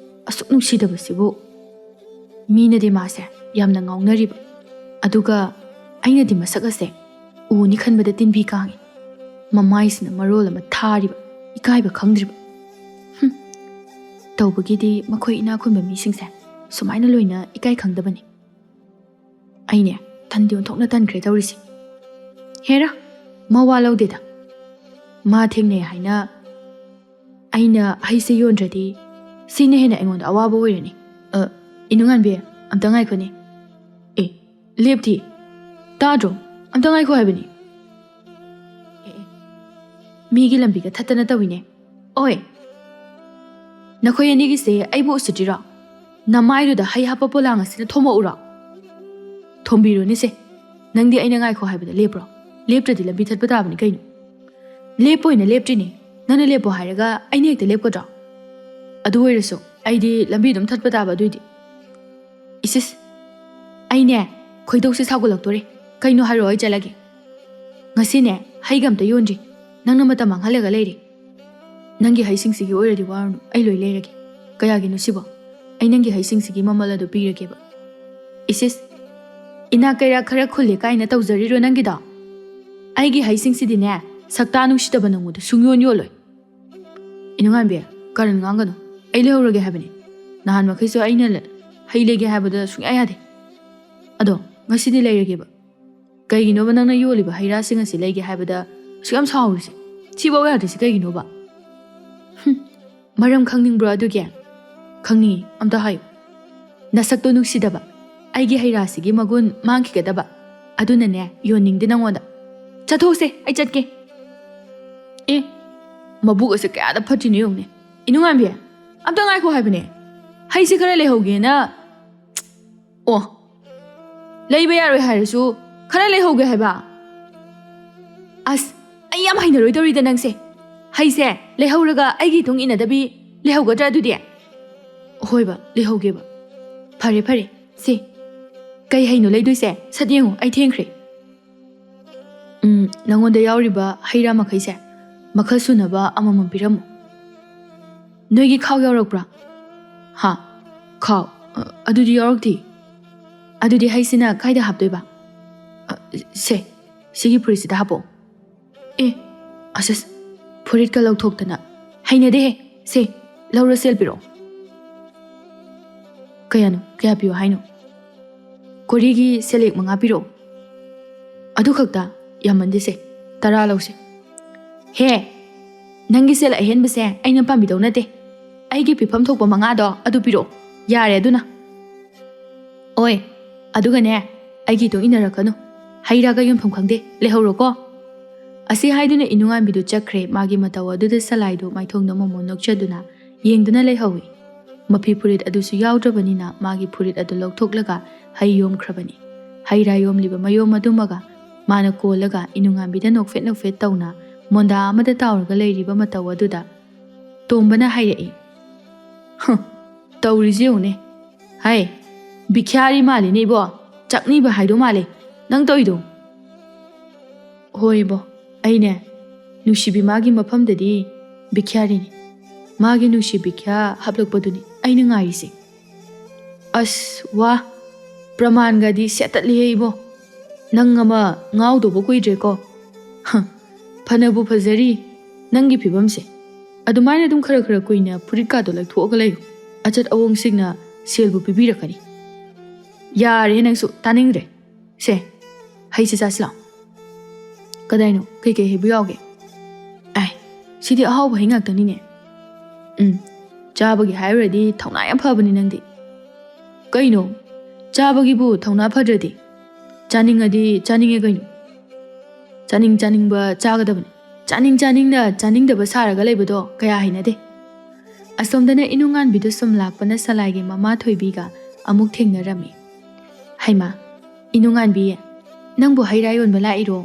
ꯑꯁꯨꯛ ꯅꯨꯡꯁꯤꯗꯕꯁꯤꯕꯨ꯫" ꯃꯤꯅꯗꯤ ꯃꯥꯁꯦ ꯌꯥꯝꯅ ꯉꯥꯎꯅꯔꯤꯕ, ꯑꯗꯨꯒ ꯑꯩꯅꯗꯤ ꯃꯁꯛ ꯑꯁꯦ ꯎꯅꯤ ꯈꯟꯕꯗ ꯇꯤꯟꯕꯤ ꯀꯥꯡꯉꯤ꯫ ꯃꯃꯥꯏꯁꯤꯅ ꯃꯔꯣꯜ ꯑꯃ ꯊꯥꯔꯤꯕ, ꯏꯀꯥꯏꯕ ꯈꯪꯗ꯭ꯔꯤꯕ꯫ ꯍꯨꯝ꯫ ꯇꯧꯕꯒꯤꯗꯤ ꯃꯈꯣꯏ ꯏꯅꯥꯛ ꯈꯨꯟꯕ ꯃꯤꯁꯤꯡꯁꯦ ꯁꯨꯃꯥꯏꯅ ꯂꯣꯏꯅ ꯏꯀꯥꯏ ꯈꯪꯗꯕꯅꯤ꯫ ꯑꯩꯅꯦ ꯇꯟꯗꯤ ꯑꯣꯟꯊꯣꯛꯅ ꯇꯟꯈ꯭ꯔꯦ ꯇꯧꯔꯤꯁꯦ꯫ ꯍꯦꯔꯥ, ꯃꯋꯥ ꯂꯧꯗꯦꯗ꯫ ꯃꯥ ꯊꯦꯡꯅꯩ ꯍꯥꯏꯅ ꯑꯩꯅ ꯍꯩꯁꯦ ꯌꯣꯟꯗ꯭ꯔꯗꯤ ꯁꯤꯅ ꯍꯦꯟꯅ ꯑꯩꯉꯣꯟꯗ ꯑꯋꯥꯕ ꯑꯣꯏꯔꯅꯤ꯫ ꯑ, ꯏꯅꯨꯡꯉꯥꯟꯕꯤ, ꯑꯝꯇ ꯉꯥꯏꯈꯣꯅꯦ꯫ ꯑꯦ, ꯂꯦꯞꯇꯤ꯫ ꯇꯥꯗ꯭ꯔꯣ? ꯑꯝꯇ ꯉꯥꯏꯈꯣ ꯍꯥꯏꯕꯅꯤ꯫ ꯑꯦ, ꯑꯦ, ꯃꯤꯒꯤ ꯂꯝꯕꯤꯒ ꯊꯠꯇꯅ ꯇꯧꯏꯅꯦ꯫ ꯑꯣꯏ, ꯅꯈꯣꯏ ꯑꯅꯤꯒꯤꯁꯦ ꯑꯩꯕꯨ ꯎꯁꯤꯠꯇ꯭ꯔꯤꯔꯣ? ꯅꯃꯥꯏꯗꯨꯗ ꯍꯩ ꯍꯥꯞꯄ ꯄꯣꯂꯥꯡ ꯑꯁꯤꯅ ꯊꯣꯝꯃꯛꯎꯔꯣ? ꯊꯣꯝꯕꯤꯔꯣꯅꯦꯁꯦ꯫ ꯅꯪꯗꯤ ꯑꯩꯅ ꯉꯥꯏꯈꯣ ꯍꯥꯏꯕꯗ ꯂꯦꯞꯄ꯭ꯔꯣ? ꯂꯦꯞꯇ꯭ꯔꯗꯤ ꯂꯝꯕꯤ ꯊꯠꯄ ꯇꯥꯕꯅꯤ ꯀꯩꯅꯣ꯫ ꯂꯦꯞꯄꯣꯏꯅ ꯂꯦꯞꯇ꯭ꯔꯤꯅꯦ꯫ ꯅꯪꯅ ꯂꯦꯞꯄꯣ ꯍꯥꯏꯔꯒ ꯑꯩꯅ ꯍꯦꯛꯇ ꯂꯦꯞꯀꯗ꯭ꯔꯣ? ꯑꯗꯨ ꯑꯣꯏꯔꯁꯨ ꯑꯩꯗꯤ ꯂꯝꯕꯤ ꯑꯗꯨꯝ ꯊꯠꯄ ꯇꯥꯕ ꯑꯗꯨꯏꯗꯤ꯫ ꯏꯁꯤꯁ! ꯑꯩꯅꯦ ꯈꯣꯏꯗꯧꯁꯦ ꯁꯥꯎꯒꯠꯂꯛꯇꯣꯔꯦ꯫ ꯀꯩꯅꯣ ꯍꯥꯏꯔꯛꯑꯣ, ꯑꯩ ꯆꯠꯂꯒꯦ꯫ ꯉꯁꯤꯅꯦ ꯍꯩꯒ ꯑꯝꯇ ꯌꯣꯟꯗ꯭ꯔꯤ꯫ ꯅꯪꯅ ꯃꯇꯝ ꯃꯥꯡꯍꯜꯂꯒ ꯂꯩꯔꯦ꯫ ꯅꯪꯒꯤ ꯍꯩꯁꯤꯡꯁꯤꯒꯤ ꯑꯣꯏꯔꯗꯤ ꯋꯥꯔꯨꯅꯨ, ꯑꯩ ꯂꯣꯏ ꯂꯩꯔꯒꯦ꯫ ꯀꯌꯥꯒꯤꯅꯣ ꯁꯤꯕꯣ? ꯑꯩ ꯅꯪꯒꯤ ꯍꯩꯁꯤꯡꯁꯤꯒꯤ ꯃꯃꯜ ꯑꯗꯨ ꯄꯤꯔꯒꯦꯕ꯫ ꯏꯁꯤꯁ! ꯏꯅꯥꯛ ꯀꯩꯔꯥꯛ ꯈꯔ ꯈꯨꯜꯂꯦ ꯀꯥꯏꯅ ꯇꯧꯖꯔꯤꯔꯣ ꯅꯪꯒꯤꯗꯣ? ꯑꯩꯒꯤ ꯍꯩꯁꯤꯡꯁꯤꯗꯤꯅꯦ ꯁꯛꯇꯥ ꯅꯨꯡꯁꯤꯗꯕ ꯅꯪꯉꯣꯟꯗ ꯁꯨꯡꯌꯣꯟ ꯌꯣꯜꯂꯣꯏ꯫ ꯏꯅꯨꯡꯉꯥꯟꯕꯤ, ꯀꯔꯟ ꯉꯥꯡꯒꯅꯨ꯫ ꯑꯩ ꯂꯩꯍꯧꯔꯒꯦ ꯍꯥꯏꯕꯅꯤ꯫ ꯅꯍꯥꯟ ꯃꯈꯩꯁꯨ ꯑꯩꯅ ꯂ-, ꯍꯩ ꯂꯩꯒꯦ ꯍꯥꯏꯕꯗ ꯁꯨꯡꯌꯥ ꯌꯥꯗꯦ꯫ ꯑꯗꯣ ꯉꯁꯤꯗꯤ ꯂꯩꯔꯒꯦꯕ꯫ ꯀꯩꯒꯤꯅꯣꯕ ꯅꯪꯅ ꯌꯣꯜꯂꯤꯕ ꯍꯩ ꯔꯥꯁꯤꯡ ꯑꯁꯤ ꯂꯩꯒꯦ ꯍꯥꯏꯕꯗ ꯑꯁꯨꯛ ꯌꯥꯝ ꯁꯥꯎꯔꯤꯁꯦ? ꯁꯤꯐꯥꯎ ꯌꯥꯗ꯭ꯔꯤꯁꯦ ꯀꯩꯒꯤꯅꯣꯕ? ꯍꯨꯝ, ꯃꯔꯝ ꯈꯪꯅꯤꯡꯕ꯭ꯔꯣ ꯑꯗꯨꯒꯤ? ꯈꯪꯅꯤꯡꯉꯤ, ꯑꯝꯇ ꯍꯥꯏꯌꯨ꯫ ꯅꯁꯛꯇꯣ ꯅꯨꯡꯁꯤꯗꯕ, ꯑꯩꯒꯤ ꯍꯩ ꯔꯥꯁꯤꯒꯤ ꯃꯒꯨꯟ ꯃꯥꯡꯈꯤꯒꯗꯕ, ꯑꯗꯨꯅꯅꯦ ꯌꯣꯟꯅꯤꯡꯗꯦ ꯅꯪꯉꯣꯟꯗ꯫ ꯆꯠꯊꯣꯛꯁꯦ, ꯑꯩ ꯆꯠꯀꯦ꯫ ꯑꯦ, ꯃꯕꯨꯛ ꯑꯁꯦ ꯀꯌꯥꯗ ꯐꯠꯇ꯭ꯔꯤꯅꯣ ꯌꯦꯡꯉꯨꯅꯦ꯫ ꯏꯅꯨꯡꯉꯥꯟꯕꯤ, ꯑꯝꯇ ꯉꯥꯏꯈꯣ ꯍꯥꯏꯕꯅꯦ꯫ ꯍꯩꯁꯦ ꯈꯔ ꯂꯩꯍꯧꯒꯦꯅ꯫ ꯑꯣ, ꯂꯩꯕ ꯌꯥꯔꯣꯏ ꯍꯥꯏꯔꯁꯨ ꯈꯔ ꯂꯩꯍꯧꯒꯦ ꯍꯥꯏꯕ꯫ ꯑꯁ, ꯑꯩ ꯌꯥꯝ ꯍꯩꯅꯔꯣꯏꯗꯧꯔꯤꯗ ꯅꯪꯁꯦ꯫ ꯍꯩꯁꯦ ꯂꯩꯍꯧꯔꯒ ꯑꯩꯒꯤ ꯏꯇꯨꯡ ꯏꯟꯅꯗꯕꯤ ꯂꯩꯍꯧꯒꯗ꯭ꯔꯥ ꯑꯗꯨꯗꯤ? ꯍꯣꯏꯕ, ꯂꯩꯍꯧꯒꯦꯕ꯫ ꯐꯔꯦ, ꯐꯔꯦ, ꯁꯦ꯫ ꯀꯩ ꯍꯩꯅꯣ ꯂꯩꯗꯣꯏꯁꯦ? ꯁꯠ ꯌꯦꯡꯉꯨ, ꯑꯩ ꯊꯦꯡꯈ꯭ꯔꯦ꯫ ꯎꯝ, ꯅꯉꯣꯟꯗ ꯌꯥꯎꯔꯤꯕ ꯍꯩ ꯔꯥ ꯃꯈꯩꯁꯦ ꯃꯈꯜ ꯁꯨꯅꯕ ꯑꯃꯃꯝ ꯄꯤꯔꯝꯃꯨ꯫ ꯅꯣꯏꯒꯤ ꯈꯥꯎ ꯌꯥꯎꯔꯛꯄ꯭ꯔꯥ? ꯍꯥ? ꯈꯥꯎ? ꯑ, ꯑꯗꯨꯗꯤ ꯌꯥꯎꯔꯛꯇꯦ꯫ ꯑꯗꯨꯗꯤ ꯍꯩꯁꯤꯅ ꯀꯥꯏꯗ ꯍꯥꯞꯇꯣꯏꯕ? ꯑ, ꯁꯦ, ꯁꯤꯒꯤ ꯐꯨꯔꯤꯠꯁꯤꯗ ꯍꯥꯞꯄꯛꯑꯣ꯫ ꯑꯦ, ꯑꯁ, ꯑꯁ, ꯐꯨꯔꯤꯠꯀ ꯂꯧꯊꯣꯛꯇꯅ꯫ ꯍꯩꯅꯗꯦꯍꯦ꯫ ꯁꯦ, ꯂꯧꯔ ꯁꯦꯜ ꯄꯤꯔꯛꯑꯣ꯫ ꯀꯌꯥꯅꯣ? ꯀꯌꯥ ꯄꯤꯌꯣ ꯍꯥꯏꯅꯣ? ꯀꯣꯔꯤꯒꯤ ꯁꯦꯂꯦꯛ ꯃꯉꯥ ꯄꯤꯔꯛꯑꯣ꯫ ꯑꯗꯨ ꯈꯛꯇ? ꯌꯥꯝꯃꯟꯗꯦꯁꯦ, ꯇꯔꯥ ꯂꯧꯁꯦ꯫ ꯍꯦ, ꯅꯪꯒꯤ ꯁꯦꯜ ꯑꯍꯦꯟꯕꯁꯦ ꯑꯩꯅ ꯄꯥꯝꯕꯤꯗꯧ ꯅꯠꯇꯦ꯫ ꯑꯩꯒꯤ ꯄꯤꯐꯝ ꯊꯣꯛꯄ ꯃꯉꯥꯗꯣ ꯑꯗꯨ ꯄꯤꯔꯛꯑꯣ, ꯌꯥꯔꯦ ꯑꯗꯨꯅ꯫ ꯑꯣꯏ, ꯑꯗꯨꯒꯅꯦ, ꯑꯩꯒꯤ ꯏꯇꯨꯡ ꯏꯟꯅꯔꯛꯀꯅꯨ꯫ ꯍꯩ ꯔꯥꯒ ꯌꯣꯟꯐꯝ ꯈꯪꯗꯦ, ꯂꯩꯍꯧꯔꯣꯀꯣ꯫ ꯑꯁꯤ ꯍꯥꯏꯗꯨꯅ ꯏꯅꯨꯉꯥꯟꯕꯤꯗꯨ ꯆꯠꯈ꯭ꯔꯦ꯫ ꯃꯥꯒꯤ ꯃꯇꯧ ꯑꯗꯨꯗ ꯁꯂꯥꯏꯗꯨ ꯃꯥꯏꯊꯣꯡꯗ ꯃꯣꯃꯣꯟ ꯅꯣꯛꯆꯗꯨꯅ ꯌꯦꯡꯗꯨꯅ ꯂꯩꯍꯧꯏ꯫ ꯃꯐꯤ ꯐꯨꯔꯤꯠ ꯑꯗꯨꯁꯨ ꯌꯥꯎꯗ꯭ꯔꯕꯅꯤꯅ ꯃꯥꯒꯤ ꯐꯨꯔꯤꯠ ꯑꯗꯨ ꯂꯧꯊꯣꯛꯂꯒ ꯍꯩ ꯌꯣꯝꯈ꯭ꯔꯕꯅꯤ꯫ ꯍꯩ ꯔꯥ ꯌꯣꯝꯂꯤꯕ ꯃꯌꯣꯝ ꯑꯗꯨꯃꯒ ꯃꯥꯅ ꯀꯣꯜꯂꯒ ꯏꯅꯨꯉꯥꯟꯕꯤꯗ ꯅꯣꯛꯐꯦꯠ ꯅꯣꯛꯐꯦꯠ ꯇꯧꯅ ꯃꯣꯟꯗꯥ ꯑꯃꯗ ꯇꯥꯎꯔꯒ ꯂꯩꯔꯤꯕ ꯃꯇꯧ ꯑꯗꯨꯗ ꯇꯣꯝꯕꯅ ꯍꯥꯏꯔꯛꯏ, "ꯍ, ꯇꯧꯔꯤꯁꯤ ꯌꯦꯡꯉꯨꯅꯦ꯫ ꯍꯥꯏ, ꯕꯤꯈ꯭ꯌꯥꯔꯤ ꯃꯥꯜꯂꯤꯅꯦ ꯏꯕꯣ꯫ ꯆꯥꯛꯅꯤꯕ ꯍꯥꯏꯗꯣ ꯃꯥꯜꯂꯦ ꯅꯪ ꯇꯧꯔꯤꯗꯣ꯫" "ꯍꯣꯏ ꯏꯕꯣ, ꯑꯩꯅꯦ ꯅꯨꯡꯁꯤꯕꯤ ꯃꯥꯒꯤ ꯃꯐꯝꯗꯗꯤ ꯕꯤꯈ꯭ꯌꯥꯔꯤꯅꯤ꯫ ꯃꯥꯒꯤ ꯅꯨꯡꯁꯤ ꯕꯤꯈ꯭ꯌꯥ ꯍꯥꯞꯂꯛꯄꯗꯨꯅꯤ ꯑꯩꯅ ꯉꯥꯏꯔꯤꯁꯦ꯫" "ꯑꯁ ꯋꯥ, ꯄ꯭ꯔꯃꯥꯟꯒꯗꯤ ꯁꯦꯠꯇꯠꯂꯤꯍꯦ ꯏꯕꯣ꯫ ꯅꯪ ꯑꯃ ꯉꯥꯎꯗꯧꯕ ꯀꯨꯏꯗ꯭ꯔꯦꯀꯣ꯫ ꯍ, ꯐꯅꯕꯨ ꯐꯖꯔꯤ ꯅꯪꯒꯤ ꯐꯤꯕꯝꯁꯦ꯫ ꯑꯗꯨꯃꯥꯏꯅ ꯑꯗꯨꯝ ꯈꯔ ꯈꯔ ꯀꯨꯏꯅ ꯐꯨꯔꯤꯠꯀꯥꯗꯣ ꯂꯧꯊꯣꯛꯑꯒ ꯂꯩꯌꯨ꯫ ꯑꯆꯠ ꯑꯋꯣꯡꯁꯤꯡꯅ ꯁꯦꯜꯕꯨ ꯄꯤꯕꯤꯔꯛꯀꯅꯤ꯫" "ꯌꯥꯔꯦ ꯅꯪꯁꯨ, ꯇꯥꯅꯤꯡꯗ꯭ꯔꯦ꯫ ꯁꯦ, ꯍꯩꯁꯦ ꯆꯥꯁꯤ ꯂꯥꯎ꯫" "ꯀꯗꯥꯏꯅꯣ? ꯀꯩꯀꯩ ꯍꯩꯕꯨ ꯌꯥꯎꯒꯦ?" "ꯑꯥꯏ, ꯁꯤꯗꯤ ꯑꯍꯥꯎꯕ ꯍꯩ ꯉꯥꯛꯇꯅꯤꯅꯦ꯫" "ꯎꯝ, ꯆꯥꯕꯒꯤ ꯍꯥꯏꯔꯨꯔꯗꯤ ꯊꯧꯅꯥ ꯌꯥꯝ ꯐꯕꯅꯤ ꯅꯪꯗꯤ꯫ ꯀꯩꯅꯣ? ꯆꯥꯕꯒꯤꯕꯨ ꯊꯧꯅꯥ ꯐꯗ꯭ꯔꯗꯤ? ꯆꯥꯅꯤꯡꯉꯗꯤ ꯆꯥꯅꯤꯡꯉꯦ ꯀꯩꯅꯣ꯫ ꯆꯥꯅꯤꯡ ꯆꯥꯅꯤꯡꯕ ꯆꯥꯒꯗꯕꯅꯤ꯫ ꯆꯥꯅꯤꯡ ꯆꯥꯅꯤꯡꯅ ꯆꯥꯅꯤꯡꯗꯕ ꯁꯥꯔꯒ ꯂꯩꯕꯗꯣ ꯀꯌꯥ ꯍꯩꯅꯗꯦ꯫" ꯑꯁꯣꯝꯗꯅ ꯏꯅꯨꯉꯥꯟꯕꯤꯗꯨ ꯁꯨꯝ ꯂꯥꯛꯄꯅ ꯁꯂꯥꯏꯒꯤ ꯃꯃꯥ ꯊꯣꯏꯕꯤꯒ ꯑꯃꯨꯛ ꯊꯦꯡꯅꯔꯝꯃꯤ꯫ "ꯍꯩꯃꯥ, ꯏꯅꯨꯉꯥꯟꯕꯤ, ꯅꯪꯕꯨ ꯍꯩ ꯔꯥ ꯌꯣꯟꯕ ꯂꯥꯛꯏꯔꯣ?"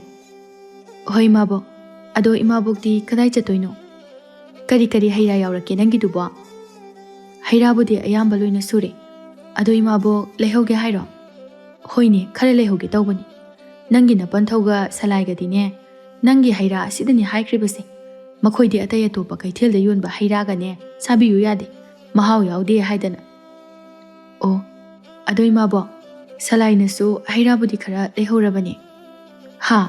"ꯍꯣꯏ ꯏꯃꯥꯕꯣꯛ꯫ ꯑꯗꯣ ꯏꯃꯥꯕꯣꯛꯇꯤ ꯀꯗꯥꯏ ꯆꯠꯇꯣꯏꯅꯣ? ꯀꯔꯤ ꯀꯔꯤ ꯍꯩ ꯔꯥ ꯌꯥꯎꯔꯛꯀꯦ ꯅꯪꯒꯤꯗꯨꯕꯣ?" "ꯍꯩ ꯔꯥꯕꯨꯗꯤ ꯑꯌꯥꯝꯕ ꯂꯣꯏꯅ ꯁꯨꯔꯦ꯫ ꯑꯗꯣ ꯏꯃꯥꯕꯣꯛ ꯂꯩꯍꯧꯒꯦ ꯍꯥꯏꯔꯣ?" "ꯍꯣꯏꯅꯦ, ꯈꯔ ꯂꯩꯍꯧꯒꯦ ꯇꯧꯕꯅꯤ꯫ ꯅꯪꯒꯤ ꯅꯄꯟꯊꯧꯒ ꯁꯂꯥꯏꯒꯗꯤꯅꯦ, ꯅꯪꯒꯤ ꯍꯩ ꯔꯥ ꯑꯁꯤꯗꯅꯤ ꯍꯥꯏꯈ꯭ꯔꯤꯕꯁꯦ꯫ ꯃꯈꯣꯏꯗꯤ ꯑꯇꯩ ꯑꯇꯣꯞꯄ ꯀꯩꯊꯦꯜꯗ ꯌꯣꯟꯕ ꯍꯩ ꯔꯥꯒꯅꯦ ꯆꯥꯕꯤꯌꯨ ꯌꯥꯗꯦ, ꯃꯍꯥꯎ ꯌꯥꯎꯗꯦ ꯍꯥꯏꯗꯅ꯫" "ꯑꯣ, ꯑꯗꯣ ꯏꯃꯥꯕꯣꯛ, ꯁꯂꯥꯏꯅꯁꯨ ꯍꯩ ꯔꯥꯕꯨꯗꯤ ꯈꯔ ꯂꯩꯍꯧꯔꯕꯅꯦ꯫" "ꯍꯥ?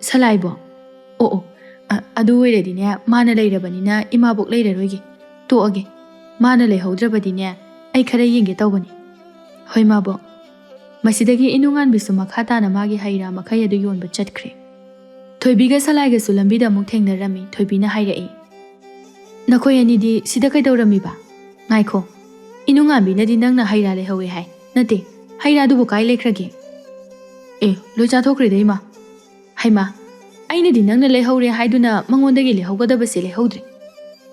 ꯁꯂꯥꯏꯕꯣ? ꯑꯣ ꯑꯣ, ꯑ-, ꯑꯗꯨ ꯑꯣꯏꯔꯗꯤꯅꯦ, ꯃꯥꯅ ꯂꯩꯔꯕꯅꯤꯅ ꯏꯃꯥꯕꯣꯛ ꯂꯩꯔꯔꯣꯏꯒꯦ꯫ ꯇꯣꯛꯑꯒꯦ꯫ ꯃꯥꯅ ꯂꯩꯍꯧꯗ꯭ꯔꯕꯗꯤꯅꯦ, ꯑꯩ ꯈꯔ ꯌꯦꯡꯒꯦ ꯇꯧꯕꯅꯤ꯫ "ꯍꯣꯏ, ꯃꯥꯕꯣꯛ꯫" ꯃꯁꯤꯗꯒꯤ ꯏꯅꯨꯉꯥꯟꯕꯤꯁꯨ ꯃꯈꯥ ꯇꯥꯅ ꯃꯥꯒꯤ ꯍꯩ ꯔꯥ ꯃꯈꯩ ꯑꯗꯨ ꯌꯣꯟꯕ ꯆꯠꯈ꯭ꯔꯦ꯫ ꯊꯣꯏꯕꯤꯒ ꯁꯂꯥꯏꯒꯁꯨ ꯂꯝꯕꯤꯗ ꯑꯃꯨꯛ ꯊꯦꯡꯅꯔꯝꯃꯤ꯫ ꯊꯣꯏꯕꯤꯅ ꯍꯥꯏꯔꯛꯏ, "ꯅꯈꯣꯏ ꯑꯅꯤꯗꯤ ꯁꯤꯗ ꯀꯩꯗꯧꯔꯝꯃꯤꯕ? ꯉꯥꯏꯈꯣ, ꯏꯅꯨꯉꯥꯟꯕꯤꯅꯗꯤ ꯅꯪꯅ ꯍꯩ ꯔꯥ ꯂꯩꯍꯧꯋꯦ ꯍꯥꯏ꯫ ꯅꯠꯇꯦ, ꯍꯩ ꯔꯥꯗꯨꯕꯨ ꯀꯥꯏ ꯂꯩꯈ꯭ꯔꯒꯦ?" "ꯑꯦ, ꯂꯣꯏ ꯆꯥꯊꯣꯛꯈ꯭ꯔꯦꯗ, ꯏꯃꯥ꯫" "ꯍꯩꯃꯥ, ꯑꯩꯅꯗꯤ ꯅꯪꯅ ꯂꯩꯍꯧꯔꯦ ꯍꯥꯏꯗꯨꯅ ꯃꯉꯣꯟꯗꯒꯤ ꯂꯩꯍꯧꯒꯗꯕꯁꯦ ꯂꯩꯍꯧꯗ꯭ꯔꯦ꯫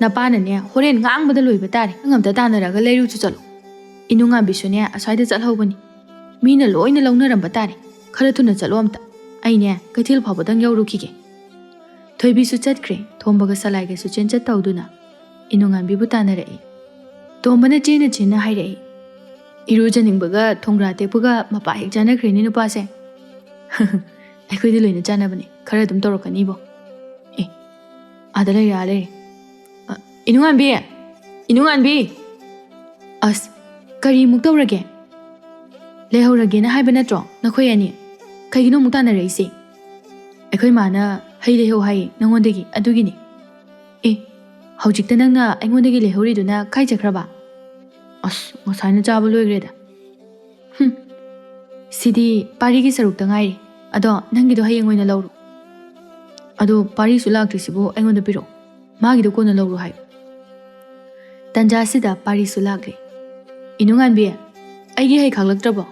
ꯅꯄꯥꯅꯅꯦ, ꯍꯣꯔꯦꯟ ꯉꯥꯡꯕꯗ ꯂꯣꯏꯕ ꯇꯥꯔꯦ꯫ ꯅꯪ ꯑꯝꯇ ꯇꯥꯟꯅꯔꯒ ꯂꯩꯔꯨꯆꯣ ꯆꯠꯂꯣ꯫ ꯏꯅꯨꯉꯥꯟꯕꯤꯁꯨꯅꯦ, ꯑꯁ꯭ꯋꯥꯏꯗ ꯆꯠꯍꯧꯕꯅꯤ꯫ ꯃꯤꯅ ꯂꯣꯏꯅ ꯂꯧꯅꯔꯝꯕ ꯇꯥꯔꯦ꯫ ꯈꯔ ꯊꯨꯅ ꯆꯠꯂꯣ ꯑꯝꯇ꯫ ꯑꯩꯅꯦ, ꯀꯩꯊꯦꯜ ꯐꯥꯎꯕꯗꯪ ꯌꯧꯔꯨꯈꯤꯒꯦ꯫" ꯊꯣꯏꯕꯤꯁꯨ ꯆꯠꯈ꯭ꯔꯦ꯫ ꯊꯣꯝꯕꯒ ꯁꯂꯥꯏꯒꯁꯨ ꯆꯦꯟꯆꯠ ꯇꯧꯗꯨꯅ ꯏꯅꯨꯉꯥꯟꯕꯤꯕꯨ ꯇꯥꯟꯅꯔꯛꯏ꯫ ꯇꯣꯝꯕꯅ ꯆꯦꯟꯅ ꯆꯦꯟꯅ ꯍꯥꯏꯔꯛꯏ, "ꯏꯔꯨꯖꯅꯤꯡꯕꯒ ꯊꯣꯡꯒ꯭ꯔꯥ ꯇꯦꯛꯄꯒ ꯃꯄꯥ ꯍꯦꯛ ꯆꯥꯅꯈ꯭ꯔꯦꯅꯦ ꯅꯨꯄꯥꯁꯦ꯫" "ꯑꯩꯈꯣꯏꯗꯤ ꯂꯣꯏꯅ ꯆꯥꯅꯕꯅꯦ, ꯈꯔ ꯑꯗꯨꯝ ꯇꯧꯔꯛꯀꯅꯤꯕꯣ꯫" "ꯑꯦ, ꯑꯥꯗ ꯂꯩꯔꯦ, ꯑꯥ ꯂꯩꯔꯦ꯫ ꯑ, ꯏꯅꯨꯉꯥꯟꯕꯤ! ꯏꯅꯨꯉꯥꯟꯕꯤ!" "ꯑꯁ, ꯀꯔꯤꯃꯨꯛ ꯇꯧꯔꯒꯦ? ꯂꯩꯍꯧꯔꯒꯦꯅ ꯍꯥꯏꯕ ꯅꯠꯇ꯭ꯔꯣ ꯅꯈꯣꯏ ꯑꯅꯤ? ꯀꯩꯒꯤꯅꯣ ꯑꯃꯨꯛ ꯇꯥꯟꯅꯔꯛꯏꯁꯦ?" "ꯑꯩꯈꯣꯏ ꯃꯥꯅ ꯍꯩ ꯂꯩꯍꯧ ꯍꯥꯏꯌꯦ ꯅꯉꯣꯟꯗꯒꯤ, ꯑꯗꯨꯒꯤꯅꯦ꯫" "ꯑꯦ, ꯍꯧꯖꯤꯛꯇ ꯅꯪꯅ ꯑꯩꯉꯣꯟꯗꯒꯤ ꯂꯩꯍꯧꯔꯤꯗꯨꯅ ꯀꯥꯏ ꯆꯠꯈ꯭ꯔꯕ?" "ꯑꯁ, ꯉꯁꯥꯏꯅ ꯆꯥꯕ ꯂꯣꯏꯈ꯭ꯔꯦꯗ꯫" "ꯍꯨꯝ, ꯁꯤꯗꯤ ꯄꯥꯔꯤꯒꯤ ꯁꯔꯨꯛꯇ ꯉꯥꯏꯔꯤ꯫ ꯑꯗꯣ ꯅꯪꯒꯤꯗꯣ ꯍꯌꯦꯡ ꯑꯣꯏꯅ ꯂꯧꯔꯣ꯫ ꯑꯗꯣ ꯄꯥꯔꯤꯁꯨ ꯂꯥꯛꯇ꯭ꯔꯤꯁꯤꯕꯨ ꯑꯩꯉꯣꯟꯗ ꯄꯤꯔꯛꯑꯣ꯫ ꯃꯥꯒꯤꯗꯣ ꯀꯣꯟꯅ ꯂꯧꯔꯣ ꯍꯥꯏꯌꯨ꯫" ꯇꯟꯖꯥꯁꯤꯗ ꯄꯥꯔꯤꯁꯨ ꯂꯥꯛꯂꯦ꯫ "ꯏꯅꯨꯉꯥꯟꯕꯤ, ꯑꯩꯒꯤ ꯍꯩ ꯈꯥꯛꯂꯛꯇ꯭ꯔꯕꯣ?"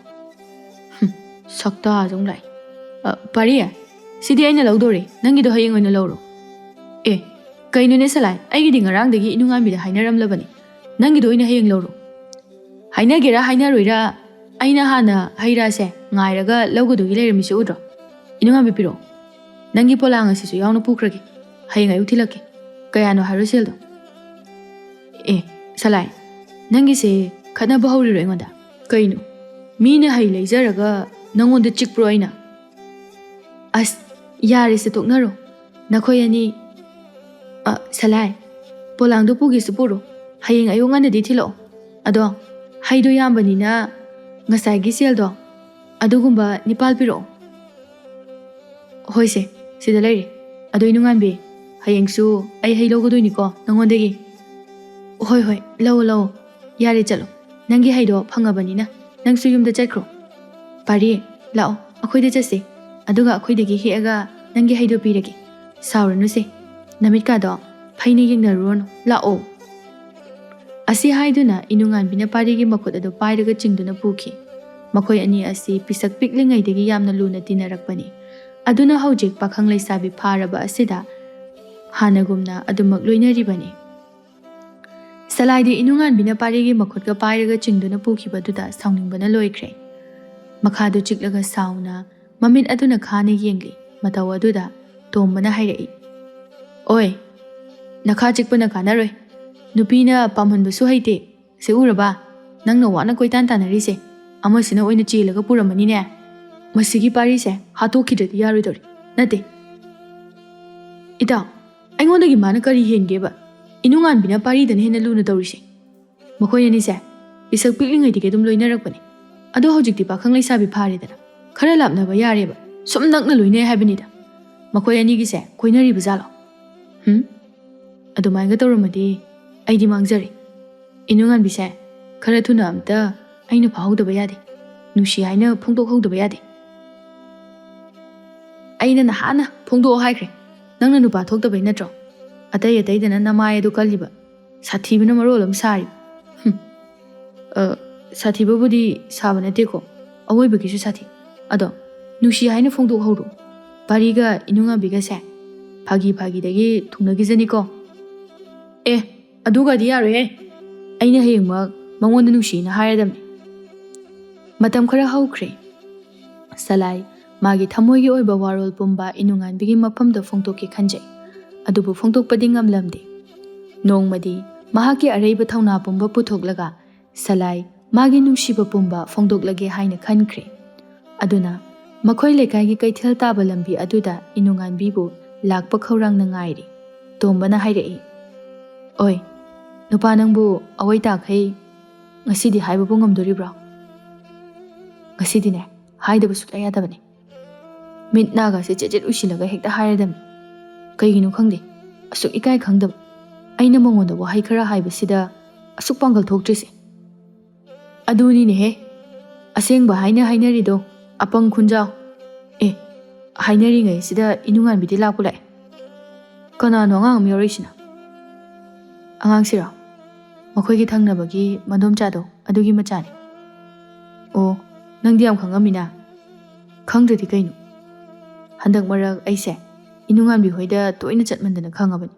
"ꯍꯨꯝ, ꯁꯛꯇꯥꯁꯦ ꯑꯃꯨꯛ ꯂꯥꯛꯑꯦ꯫ ꯑ, ꯄꯥꯔꯤ, ꯁꯤꯗꯤ ꯑꯩꯅ ꯂꯧꯗꯣꯔꯦ, ꯅꯪꯒꯤꯗꯣ ꯍꯌꯦꯡ ꯑꯣꯏꯅ ꯂꯧꯔꯣ꯫" "ꯑꯦ, ꯀꯩꯅꯣꯅꯦ ꯁꯂꯥꯏ, ꯑꯩꯒꯤꯗꯤ ꯉꯔꯥꯡꯗꯒꯤ ꯏꯅꯨꯉꯥꯟꯕꯤꯗ ꯍꯥꯏꯅꯔꯝꯂꯕꯅꯤ, ꯅꯪꯒꯤꯗꯣ ꯑꯣꯏꯅ ꯍꯌꯦꯡ ꯂꯧꯔꯣ꯫" "ꯍꯥꯏꯅꯒꯦꯔꯥ ꯍꯥꯏꯅꯔꯣꯏꯔꯥ, ꯑꯩꯅ ꯍꯥꯟꯅ ꯍꯩ ꯔꯥꯁꯦ ꯉꯥꯏꯔꯒ ꯂꯧꯒꯗꯨꯒꯤ ꯂꯩꯔꯝꯃꯤꯁꯦ ꯎꯗ꯭ꯔꯣ? ꯏꯅꯨꯉꯥꯟꯕꯤ ꯄꯤꯔꯛꯑꯣ꯫ ꯅꯪꯒꯤ ꯄꯣꯂꯥꯡ ꯑꯁꯤꯁꯨ ꯌꯥꯎꯅ ꯄꯨꯈ꯭ꯔꯒꯦ꯫ ꯍꯌꯦꯡ ꯑꯌꯨꯛ ꯊꯤꯜꯂꯛꯀꯦ꯫ ꯀꯌꯥꯅꯣ ꯍꯥꯏꯔꯣ ꯁꯦꯜꯗꯣ?" "ꯑꯦ, ꯁꯂꯥꯏ, ꯅꯪꯒꯤꯁꯦ ꯈꯠꯅꯕ ꯍꯧꯔꯤꯔꯣ ꯑꯩꯉꯣꯟꯗ? ꯀꯩꯅꯣ? ꯃꯤꯅ ꯍꯩ ꯂꯩꯖꯔꯒ ꯅꯪꯉꯣꯟꯗ ꯆꯤꯛꯄ꯭ꯔꯣ ꯑꯩꯅ?" "ꯑꯁ, ꯌꯥꯔꯦꯁꯦ, ꯇꯣꯛꯅꯔꯣ꯫ ꯅꯈꯣꯏ ꯑꯅꯤ, ꯑ, ꯁꯂꯥꯏ, ꯄꯣꯂꯥꯡꯗꯣ ꯄꯨꯒꯦꯁꯨ ꯄꯨꯔꯣ꯫ ꯍꯌꯦꯡ ꯑꯌꯨꯛ ꯉꯟꯅꯗꯤ ꯊꯤꯜꯂꯛꯑꯣ꯫ ꯑꯗꯣ ꯍꯩꯗꯣ ꯌꯥꯝꯕꯅꯤꯅ ꯉꯁꯥꯏꯒꯤ ꯁꯦꯜꯗꯣ, ꯑꯗꯨꯒꯨꯝꯕ ꯅꯤꯄꯥꯜ ꯄꯤꯔꯛꯑꯣ꯫" "ꯍꯣꯏꯁꯦ, ꯁꯤꯗ ꯂꯩꯔꯦ꯫ ꯑꯗꯣ ꯏꯅꯨꯡꯉꯥꯟꯕꯤ, ꯍꯌꯦꯡꯁꯨ ꯑꯩ ꯍꯩ ꯂꯧꯒꯗꯣꯏꯅꯤꯀꯣ ꯅꯉꯣꯟꯗꯒꯤ꯫" "ꯍꯣꯏ, ꯍꯣꯏ, ꯂꯧꯑꯣ, ꯂꯧꯑꯣ꯫ ꯌꯥꯔꯦ, ꯆꯠꯂꯣ꯫ ꯅꯪꯒꯤ ꯍꯩꯗꯣ ꯐꯪꯉꯕꯅꯤꯅ꯫" ꯅꯪꯁꯨ ꯌꯨꯝꯗ ꯆꯠꯈ꯭ꯔꯣ꯫ ꯄꯥꯔꯤ, ꯂꯥꯛꯑꯣ, ꯑꯩꯈꯣꯏꯗ ꯆꯠꯁꯦ꯫ ꯑꯗꯨꯒ ꯑꯩꯈꯣꯏꯗꯒꯤ ꯍꯦꯛꯑꯒ ꯅꯪꯒꯤ ꯍꯩꯗꯣ ꯄꯤꯔꯒꯦ꯫ ꯁꯥꯎꯔꯅꯨꯁꯦ꯫ ꯅꯃꯤꯠꯀꯥꯗꯣ ꯐꯩꯅ ꯌꯦꯡꯅꯔꯨꯔꯅꯨ꯫ ꯂꯥꯛꯑꯣ꯫" ꯑꯁꯤ ꯍꯥꯏꯗꯨꯅ ꯏꯅꯨꯉꯥꯟꯕꯤꯅ ꯄꯥꯔꯤꯒꯤ ꯃꯈꯨꯠ ꯑꯗꯨ ꯄꯥꯏꯔꯒ ꯆꯤꯡꯗꯨꯅ ꯄꯨꯈꯤ꯫ ꯃꯈꯣꯏ ꯑꯅꯤ ꯑꯁꯤ ꯄꯤꯁꯛ ꯄꯤꯛꯂꯤꯉꯩꯗꯒꯤ ꯌꯥꯝꯅ ꯂꯨꯅ ꯇꯤꯟꯅꯔꯛꯄꯅꯤ꯫ ꯑꯗꯨꯅ ꯍꯧꯖꯤꯛ ꯄꯥꯈꯪ ꯂꯩꯁꯥꯕꯤ ꯐꯥꯔꯕ ꯑꯁꯤꯗ ꯍꯥꯟꯅꯒꯨꯝꯅ ꯑꯗꯨꯃꯛ ꯂꯣꯏꯅꯔꯤꯕꯅꯤ꯫ ꯁꯂꯥꯏꯗꯤ ꯏꯅꯨꯉꯥꯟꯕꯤꯅ ꯄꯥꯔꯤꯒꯤ ꯃꯈꯨꯠꯀ ꯄꯥꯏꯔꯒ ꯆꯤꯡꯗꯨꯅ ꯄꯨꯈꯤꯕꯗꯨꯗ ꯁꯥꯎꯅꯤꯡꯕꯅ ꯂꯣꯏꯈ꯭ꯔꯦ꯫ ꯃꯈꯥꯗꯨ ꯆꯤꯛꯂꯒ ꯁꯥꯎꯅ ꯃꯃꯤꯠ ꯑꯗꯨꯅ ꯈꯥꯅ ꯌꯦꯡꯂꯤ꯫ ꯃꯇꯧ ꯑꯗꯨꯗ ꯇꯣꯝꯕꯅ ꯍꯥꯏꯔꯛꯏ, "ꯑꯣꯏ, ꯅꯈꯥ ꯆꯤꯛꯄꯅ ꯀꯥꯟꯅꯔꯣꯏ꯫ ꯅꯨꯄꯤꯅ ꯄꯥꯝꯍꯟꯕꯁꯨ ꯍꯩꯇꯦ꯫ ꯁꯦ ꯎꯔꯕ? ꯅꯪꯅ ꯋꯥꯅ ꯀꯣꯏꯇꯥꯟ ꯇꯥꯟꯅꯔꯤꯁꯦ꯫ ꯑꯃꯁꯤꯅ ꯑꯣꯏꯅ ꯆꯦꯜꯂꯒ ꯄꯨꯔꯝꯃꯅꯤꯅꯦ꯫ ꯃꯁꯤꯒꯤ ꯄꯥꯔꯤꯁꯦ ꯍꯥꯠꯇꯣꯛꯈꯤꯗ꯭ꯔꯗꯤ ꯌꯥꯔꯣꯏꯗꯧꯔꯤ꯫ ꯅꯠꯇꯦ꯫ ꯏꯇꯥꯎ, ꯑꯩꯉꯣꯟꯗꯒꯤ ꯃꯥꯅ ꯀꯔꯤ ꯍꯦꯟꯒꯦꯕ? ꯏꯅꯨꯉꯥꯟꯕꯤꯅ ꯄꯥꯔꯤꯗꯅ ꯍꯦꯟꯅ ꯂꯨꯅ ꯇꯧꯔꯤꯁꯦ꯫ ꯃꯈꯣꯏ ꯑꯅꯤꯁꯦ ꯄꯤꯁꯛ ꯄꯤꯛꯂꯤꯉꯩꯗꯒꯤ ꯑꯗꯨꯝ ꯂꯣꯏꯅꯔꯛꯄꯅꯦ꯫ ꯑꯗꯣ ꯍꯧꯖꯤꯛꯇꯤ ꯄꯥꯈꯪ ꯂꯩꯁꯥꯕꯤ ꯐꯥꯔꯦꯗꯅ꯫ ꯈꯔ ꯂꯥꯞꯅꯕ ꯌꯥꯔꯦꯕ꯫ ꯁꯨꯝ ꯅꯛꯅ ꯂꯣꯏꯅꯩ ꯍꯥꯏꯕꯅꯤꯗ꯫ ꯃꯈꯣꯏ ꯑꯅꯤꯒꯤꯁꯦ ꯀꯣꯏꯅꯔꯤꯕ ꯖꯥꯠꯂꯣ? ꯍꯨꯝ? ꯑꯗꯨꯃꯥꯏꯅ ꯇꯧꯔꯝꯃꯗꯤ ꯑꯩꯗꯤ ꯃꯥꯡꯖꯔꯦ꯫ ꯏꯅꯨꯉꯥꯟꯕꯤꯁꯦ ꯈꯔ ꯊꯨꯅ ꯑꯝꯇ ꯑꯩꯅ ꯐꯥꯍꯧꯗꯕ ꯌꯥꯗꯦ꯫ ꯅꯨꯡꯁꯤ ꯍꯥꯏꯅ ꯐꯣꯡꯗꯣꯛꯍꯧꯗꯕ ꯌꯥꯗꯦ꯫ ꯑꯩꯅ ꯅꯍꯥꯟꯅ ꯐꯣꯡꯗꯣꯛꯑꯣ ꯍꯥꯏꯈ꯭ꯔꯦ꯫ ꯅꯪꯅ ꯅꯨꯄꯥ ꯊꯣꯛꯇꯕꯩ ꯅꯠꯇ꯭ꯔꯣ? ꯑꯇꯩ ꯑꯇꯩꯗꯅ ꯅꯃꯥꯏ ꯑꯗꯨ ꯀꯜꯂꯤꯕ꯫ ꯁꯥꯊꯤꯕꯅ ꯃꯔꯣꯜ ꯑꯃ ꯁꯥꯔꯤ꯫ ꯍꯨꯝ꯫ ꯑ, ꯁꯥꯊꯤꯕꯕꯨꯗꯤ ꯁꯥꯕ ꯅꯠꯇꯦꯀꯣ, ꯑꯋꯣꯏꯕꯒꯤꯁꯨ ꯁꯥꯊꯤ꯫ ꯑꯗꯣ ꯅꯨꯡꯁꯤ ꯍꯥꯏꯅ ꯐꯣꯡꯗꯣꯛꯍꯧꯔꯣ꯫ ꯄꯥꯔꯤꯒ ꯏꯅꯨꯉꯥꯟꯕꯤꯒꯁꯦ ꯐꯥꯒꯤ ꯐꯥꯒꯤꯗꯒꯤ ꯊꯨꯡꯅꯈꯤꯖꯅꯤꯀꯣ꯫ ꯑꯦ, ꯑꯗꯨꯒꯗꯤ ꯌꯥꯔꯣꯏꯍꯦ꯫ ꯑꯩꯅ ꯍꯌꯦꯡꯃꯛ ꯃꯉꯣꯟꯗ ꯅꯨꯡꯁꯤꯅ ꯍꯥꯏꯔꯗꯕꯅꯤ꯫ ꯃꯇꯝ ꯈꯔ ꯍꯧꯈ꯭ꯔꯦ꯫ ꯁꯂꯥꯏ ꯃꯥꯒꯤ ꯊꯃꯣꯏꯒꯤ ꯑꯣꯏꯕ ꯋꯥꯔꯣꯜ ꯄꯨꯝꯕ ꯏꯅꯨꯉꯥꯟꯕꯤꯒꯤ ꯃꯐꯝꯗ ꯐꯣꯡꯗꯣꯛꯀꯦ ꯈꯟꯖꯩ꯫ ꯑꯗꯨꯕꯨ ꯐꯣꯡꯗꯣꯛꯄꯗꯤ ꯉꯝꯂꯝꯗꯦ꯫ ꯅꯣꯡꯃꯗꯤ ꯃꯍꯥꯛꯀꯤ ꯑꯔꯩꯕ ꯊꯧꯅꯥ ꯄꯨꯝꯕ ꯄꯨꯊꯣꯛꯂꯒ ꯁꯂꯥꯏ ꯃꯥꯒꯤ ꯅꯨꯡꯁꯤꯕ ꯄꯨꯝꯕ ꯐꯣꯡꯗꯣꯛꯂꯒꯦ ꯍꯥꯏꯅ ꯈꯟꯈ꯭ꯔꯦ꯫ ꯑꯗꯨꯅ ꯃꯈꯣꯏ ꯂꯩꯀꯥꯏꯒꯤ ꯀꯩꯊꯦꯜ ꯇꯥꯕ ꯂꯝꯕꯤ ꯑꯗꯨꯗ ꯏꯅꯨꯉꯥꯟꯕꯤꯕꯨ ꯂꯥꯛꯄ ꯈꯧꯔꯥꯡꯅ ꯉꯥꯏꯔꯤ꯫ ꯇꯣꯝꯕꯅ ꯍꯥꯏꯔꯛꯏ, "ꯑꯣꯏ, ꯅꯨꯄꯥ ꯅꯪꯕꯨ ꯑꯋꯣꯏ ꯇꯥꯈꯩ ꯉꯁꯤꯗꯤ ꯍꯥꯏꯕꯕꯨ ꯉꯝꯗꯣꯔꯤꯕ꯭ꯔꯣ?" "ꯉꯁꯤꯗꯤꯅꯦ, ꯍꯥꯏꯗꯕ ꯁꯨꯛꯌꯥ ꯌꯥꯗꯕꯅꯤ꯫" ꯃꯤꯠ ꯅꯥꯒꯁꯦ ꯆꯦꯠ ꯆꯦꯠ ꯎꯏꯁꯤꯜꯂꯒ ꯍꯦꯛꯇ ꯍꯥꯏꯔꯗꯝꯅꯤ꯫ ꯀꯩꯒꯤꯅꯣ ꯈꯪꯗꯦ, ꯑꯁꯨꯛ ꯏꯀꯥꯏ ꯈꯪꯗꯕ꯫ ꯑꯩꯅ ꯃꯉꯣꯟꯗ ꯋꯥꯍꯩ ꯈꯔ ꯍꯥꯏꯕꯁꯤꯗ ꯑꯁꯨꯛ ꯄꯥꯡꯒꯜ ꯊꯣꯛꯇ꯭ꯔꯤꯁꯦ꯫ ꯑꯗꯨꯅꯤꯅꯦꯍꯦ, ꯑꯁꯦꯡꯕ ꯍꯥꯏꯅ ꯍꯥꯏꯅꯔꯤꯗꯣ, ꯑꯄꯪ ꯈꯨꯟꯖꯥꯎ꯫ ꯑꯦ, ꯍꯥꯏꯅꯔꯤꯉꯩꯁꯤꯗ ꯏꯅꯨꯡꯉꯥꯟꯕꯤꯗꯤ ꯂꯥꯛꯄ ꯂꯥꯛꯑꯦ꯫ ꯀꯅꯥꯅꯣ ꯑꯉꯥꯡ ꯑꯃ ꯌꯥꯎꯔꯛꯏꯁꯤꯅ? ꯑꯉꯥꯡꯁꯤꯔꯣ? ꯃꯈꯣꯏꯒꯤ ꯊꯪꯅꯕꯒꯤ ꯃꯗꯣꯝꯆꯥꯗꯣ, ꯑꯗꯨꯒꯤ ꯃꯆꯥꯅꯤ꯫ ꯑꯣ, ꯅꯪꯗꯤ ꯌꯥꯝ ꯈꯪꯉꯝꯃꯤꯅ꯫ ꯈꯪꯗ꯭ꯔꯗꯤ ꯀꯩꯅꯣ? ꯍꯟꯗꯛ ꯃꯔꯛ ꯑꯩꯁꯦ ꯏꯅꯨꯡꯉꯥꯟꯕꯤ ꯍꯣꯏꯗ ꯇꯣꯏꯅ ꯆꯠꯃꯟꯗꯅ ꯈꯪꯉꯕꯅꯤ꯫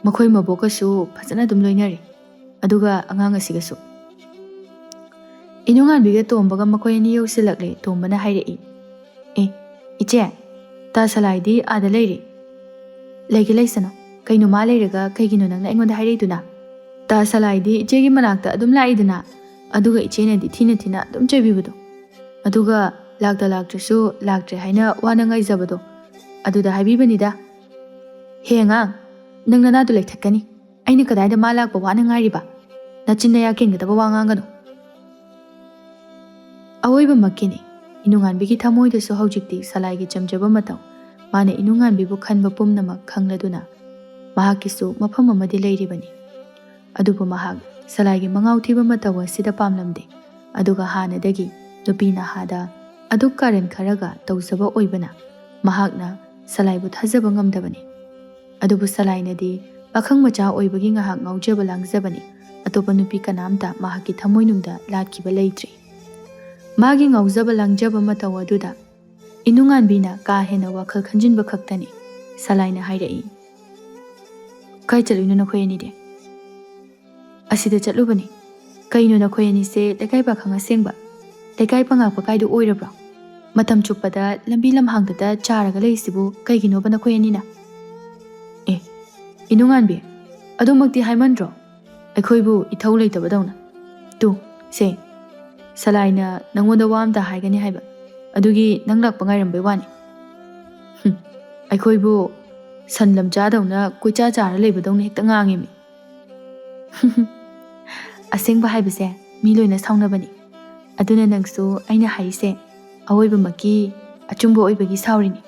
ꯃꯈꯣꯏ ꯃꯕꯣꯛꯀꯁꯨ ꯐꯖꯅ ꯑꯗꯨꯝ ꯂꯣꯏꯅꯔꯤ, ꯑꯗꯨꯒ ꯑꯉꯥꯡ ꯑꯁꯤꯒꯁꯨ꯫ ꯏꯅꯨꯡꯉꯥꯟꯕꯤꯒ ꯇꯣꯝꯕꯒ ꯃꯈꯣꯏ ꯑꯅꯤ ꯌꯧꯁꯤꯜꯂꯛꯂꯦ꯫ ꯇꯣꯝꯕꯅ ꯍꯥꯏꯔꯛꯏ, "ꯑꯦ, ꯏꯆꯦ, ꯇꯥ ꯁꯂꯥꯏꯗꯤ ꯑꯥꯗ ꯂꯩꯔꯤ?" "ꯂꯩꯒꯦ ꯂꯩꯁꯅꯨ꯫ ꯀꯩꯅꯣ ꯃꯥ ꯂꯩꯔꯒ ꯀꯩꯒꯤꯅꯣ ꯅꯪꯅ ꯑꯩꯉꯣꯟꯗ ꯍꯥꯏꯔꯛꯏꯗꯨꯅ? ꯇꯥ ꯁꯂꯥꯏꯗꯤ ꯏꯆꯦꯒꯤ ꯃꯅꯥꯛꯇ ꯑꯗꯨꯝ ꯂꯥꯛꯏꯗꯅ, ꯑꯗꯨꯒ ꯏꯆꯦꯅꯗꯤ ꯊꯤꯅ ꯊꯤꯅ ꯑꯗꯨꯝ ꯆꯩꯕꯤꯕꯗꯣ, ꯑꯗꯨꯒ ꯂꯥꯛꯇ ꯂꯥꯛꯇ꯭ꯔꯁꯨ ꯂꯥꯛꯇ꯭ꯔꯦ ꯍꯥꯏꯅ ꯋꯥꯅ ꯉꯥꯏꯖꯕꯗꯣ, ꯑꯗꯨꯗ ꯍꯥꯏꯕꯤꯕꯅꯤꯗ꯫" "ꯍꯦ ꯑꯉꯥꯡ, ꯅꯪ ꯅꯅꯥꯗꯨ ꯂꯩꯊꯠꯀꯅꯤ꯫ ꯑꯩꯅ ꯀꯗꯥꯏꯗ ꯃꯥ ꯂꯥꯛꯄ ꯋꯥꯅ ꯉꯥꯏꯔꯤꯕ? ꯅꯆꯤꯟ ꯅꯌꯥ ꯀꯦꯟꯒꯗꯕ ꯋꯥ ꯉꯥꯡꯒꯅꯨ꯫" ꯑꯋꯣꯏꯕꯃꯛꯀꯤꯅꯤ, ꯏꯅꯨꯡꯉꯥꯟꯕꯤꯒꯤ ꯊꯃꯣꯏꯗꯁꯨ ꯍꯧꯖꯤꯛꯇꯤ ꯁꯂꯥꯏꯒꯤ ꯆꯝꯖꯕ ꯃꯇꯧ, ꯃꯥꯅ ꯏꯅꯨꯡꯉꯥꯟꯕꯤꯕꯨ ꯈꯟꯕ ꯄꯨꯝꯅꯃꯛ ꯈꯪꯂꯗꯨꯅ, ꯃꯍꯥꯛꯀꯤꯁꯨ ꯃꯐꯝ ꯑꯃꯗꯤ ꯂꯩꯔꯤꯕꯅꯤ꯫ ꯑꯗꯨꯕꯨ ꯃꯍꯥꯛ ꯁꯂꯥꯏꯒꯤ ꯃꯉꯥꯎ ꯊꯤꯕ ꯃꯇꯧ ꯑꯁꯤꯗ ꯄꯥꯝꯂꯝꯗꯦ꯫ ꯑꯗꯨꯒ ꯍꯥꯟꯅꯗꯒꯤ ꯅꯨꯄꯤ ꯅꯍꯥꯗ ꯑꯗꯨꯛ ꯀꯥꯔꯟ ꯈꯔꯒ ꯇꯧꯖꯕ ꯑꯣꯏꯕꯅ, ꯃꯍꯥꯛꯅ ꯁꯂꯥꯏꯕꯨ ꯊꯥꯖꯕ ꯉꯝꯗꯕꯅꯤ꯫ ꯑꯗꯨꯕꯨ ꯁꯂꯥꯏꯅꯗꯤ ꯄꯥꯈꯪ ꯃꯆꯥ ꯑꯣꯏꯕꯒꯤ ꯉꯥꯏꯍꯥꯛ ꯉꯥꯎꯖꯕ ꯂꯥꯡꯖꯕꯅꯤ꯫ ꯑꯇꯣꯞꯄ ꯅꯨꯄꯤ ꯀꯅꯥꯝꯇ ꯃꯍꯥꯛꯀꯤ ꯊꯃꯣꯏꯅꯨꯡꯗ ꯂꯥꯠꯈꯤꯕ ꯂꯩꯇ꯭ꯔꯤ꯫ ꯃꯥꯒꯤ ꯉꯥꯎꯖꯕ ꯂꯥꯡꯖꯕ ꯃꯇꯧ ꯑꯗꯨꯗ ꯏꯅꯨꯡꯉꯥꯟꯕꯤꯅ ꯀꯥ ꯍꯦꯟꯅ ꯋꯥꯈꯜ ꯈꯟꯖꯤꯟꯕ ꯈꯛꯇꯅꯤ꯫ ꯁꯂꯥꯏꯅ ꯍꯥꯏꯔꯛꯏ, "ꯀꯥꯏ ꯆꯠꯂꯨꯏꯅꯣ ꯅꯈꯣꯏ ꯑꯅꯤꯗꯤ?" "ꯑꯁꯤꯗ ꯆꯠꯂꯨꯕꯅꯤ꯫" "ꯀꯩꯅꯣ ꯅꯈꯣꯏ ꯑꯅꯤꯁꯦ ꯂꯩꯀꯥꯏ ꯄꯥꯈꯪ ꯑꯁꯦꯡꯕ, ꯂꯩꯀꯥꯏ ꯄꯉꯥꯛꯄ ꯀꯥꯏꯗꯨ ꯑꯣꯏꯔꯕ꯭ꯔꯣ? ꯃꯇꯝ ꯆꯨꯞꯄꯗ ꯂꯝꯕꯤ ꯂꯝꯍꯥꯡꯗꯇ ꯆꯥꯔꯒ ꯂꯩꯁꯤꯕꯨ ꯀꯩꯒꯤꯅꯣꯕ ꯅꯈꯣꯏ ꯑꯅꯤꯅ?" "ꯑꯦ, ꯏꯅꯨꯡꯉꯥꯟꯕꯤ, ꯑꯗꯨꯃꯛꯇꯤ ꯍꯥꯏꯃꯟꯗ꯭ꯔꯣ? ꯑꯩꯈꯣꯏꯕꯨ ꯏꯊꯧ ꯂꯩꯇꯕꯗꯧꯅ꯫ ꯇꯨ, ꯁꯦ, ꯁꯂꯥꯏꯅ ꯅꯪꯉꯣꯟꯗ ꯋꯥ ꯑꯝꯇ ꯍꯥꯏꯒꯅꯤ ꯍꯥꯏꯕ, ꯑꯗꯨꯒꯤ ꯅꯪ ꯂꯥꯛꯄ ꯉꯥꯏꯔꯝꯕꯩ ꯋꯥꯅꯤ꯫" "ꯍꯨꯝ, ꯑꯩꯈꯣꯏꯕꯨ ꯁꯟ ꯂꯝꯆꯥꯗꯧꯅ ꯀꯣꯏꯆꯥ ꯆꯥꯔ ꯂꯩꯕꯗꯧꯅ ꯍꯦꯛꯇ ꯉꯥꯡꯉꯤꯃꯤ꯫" "ꯑꯁꯦꯡꯕ ꯍꯥꯏꯕꯁꯦ ꯃꯤ ꯂꯣꯏꯅ ꯁꯥꯎꯅꯕꯅꯤ꯫ ꯑꯗꯨꯅ ꯅꯪꯁꯨ ꯑꯩꯅ ꯍꯥꯏꯔꯤꯁꯦ ꯑꯋꯣꯏꯕꯃꯛꯀꯤ ꯑꯆꯨꯝꯕ ꯑꯣꯏꯕꯒꯤ ꯁꯥꯎꯔꯤꯅꯤ꯫"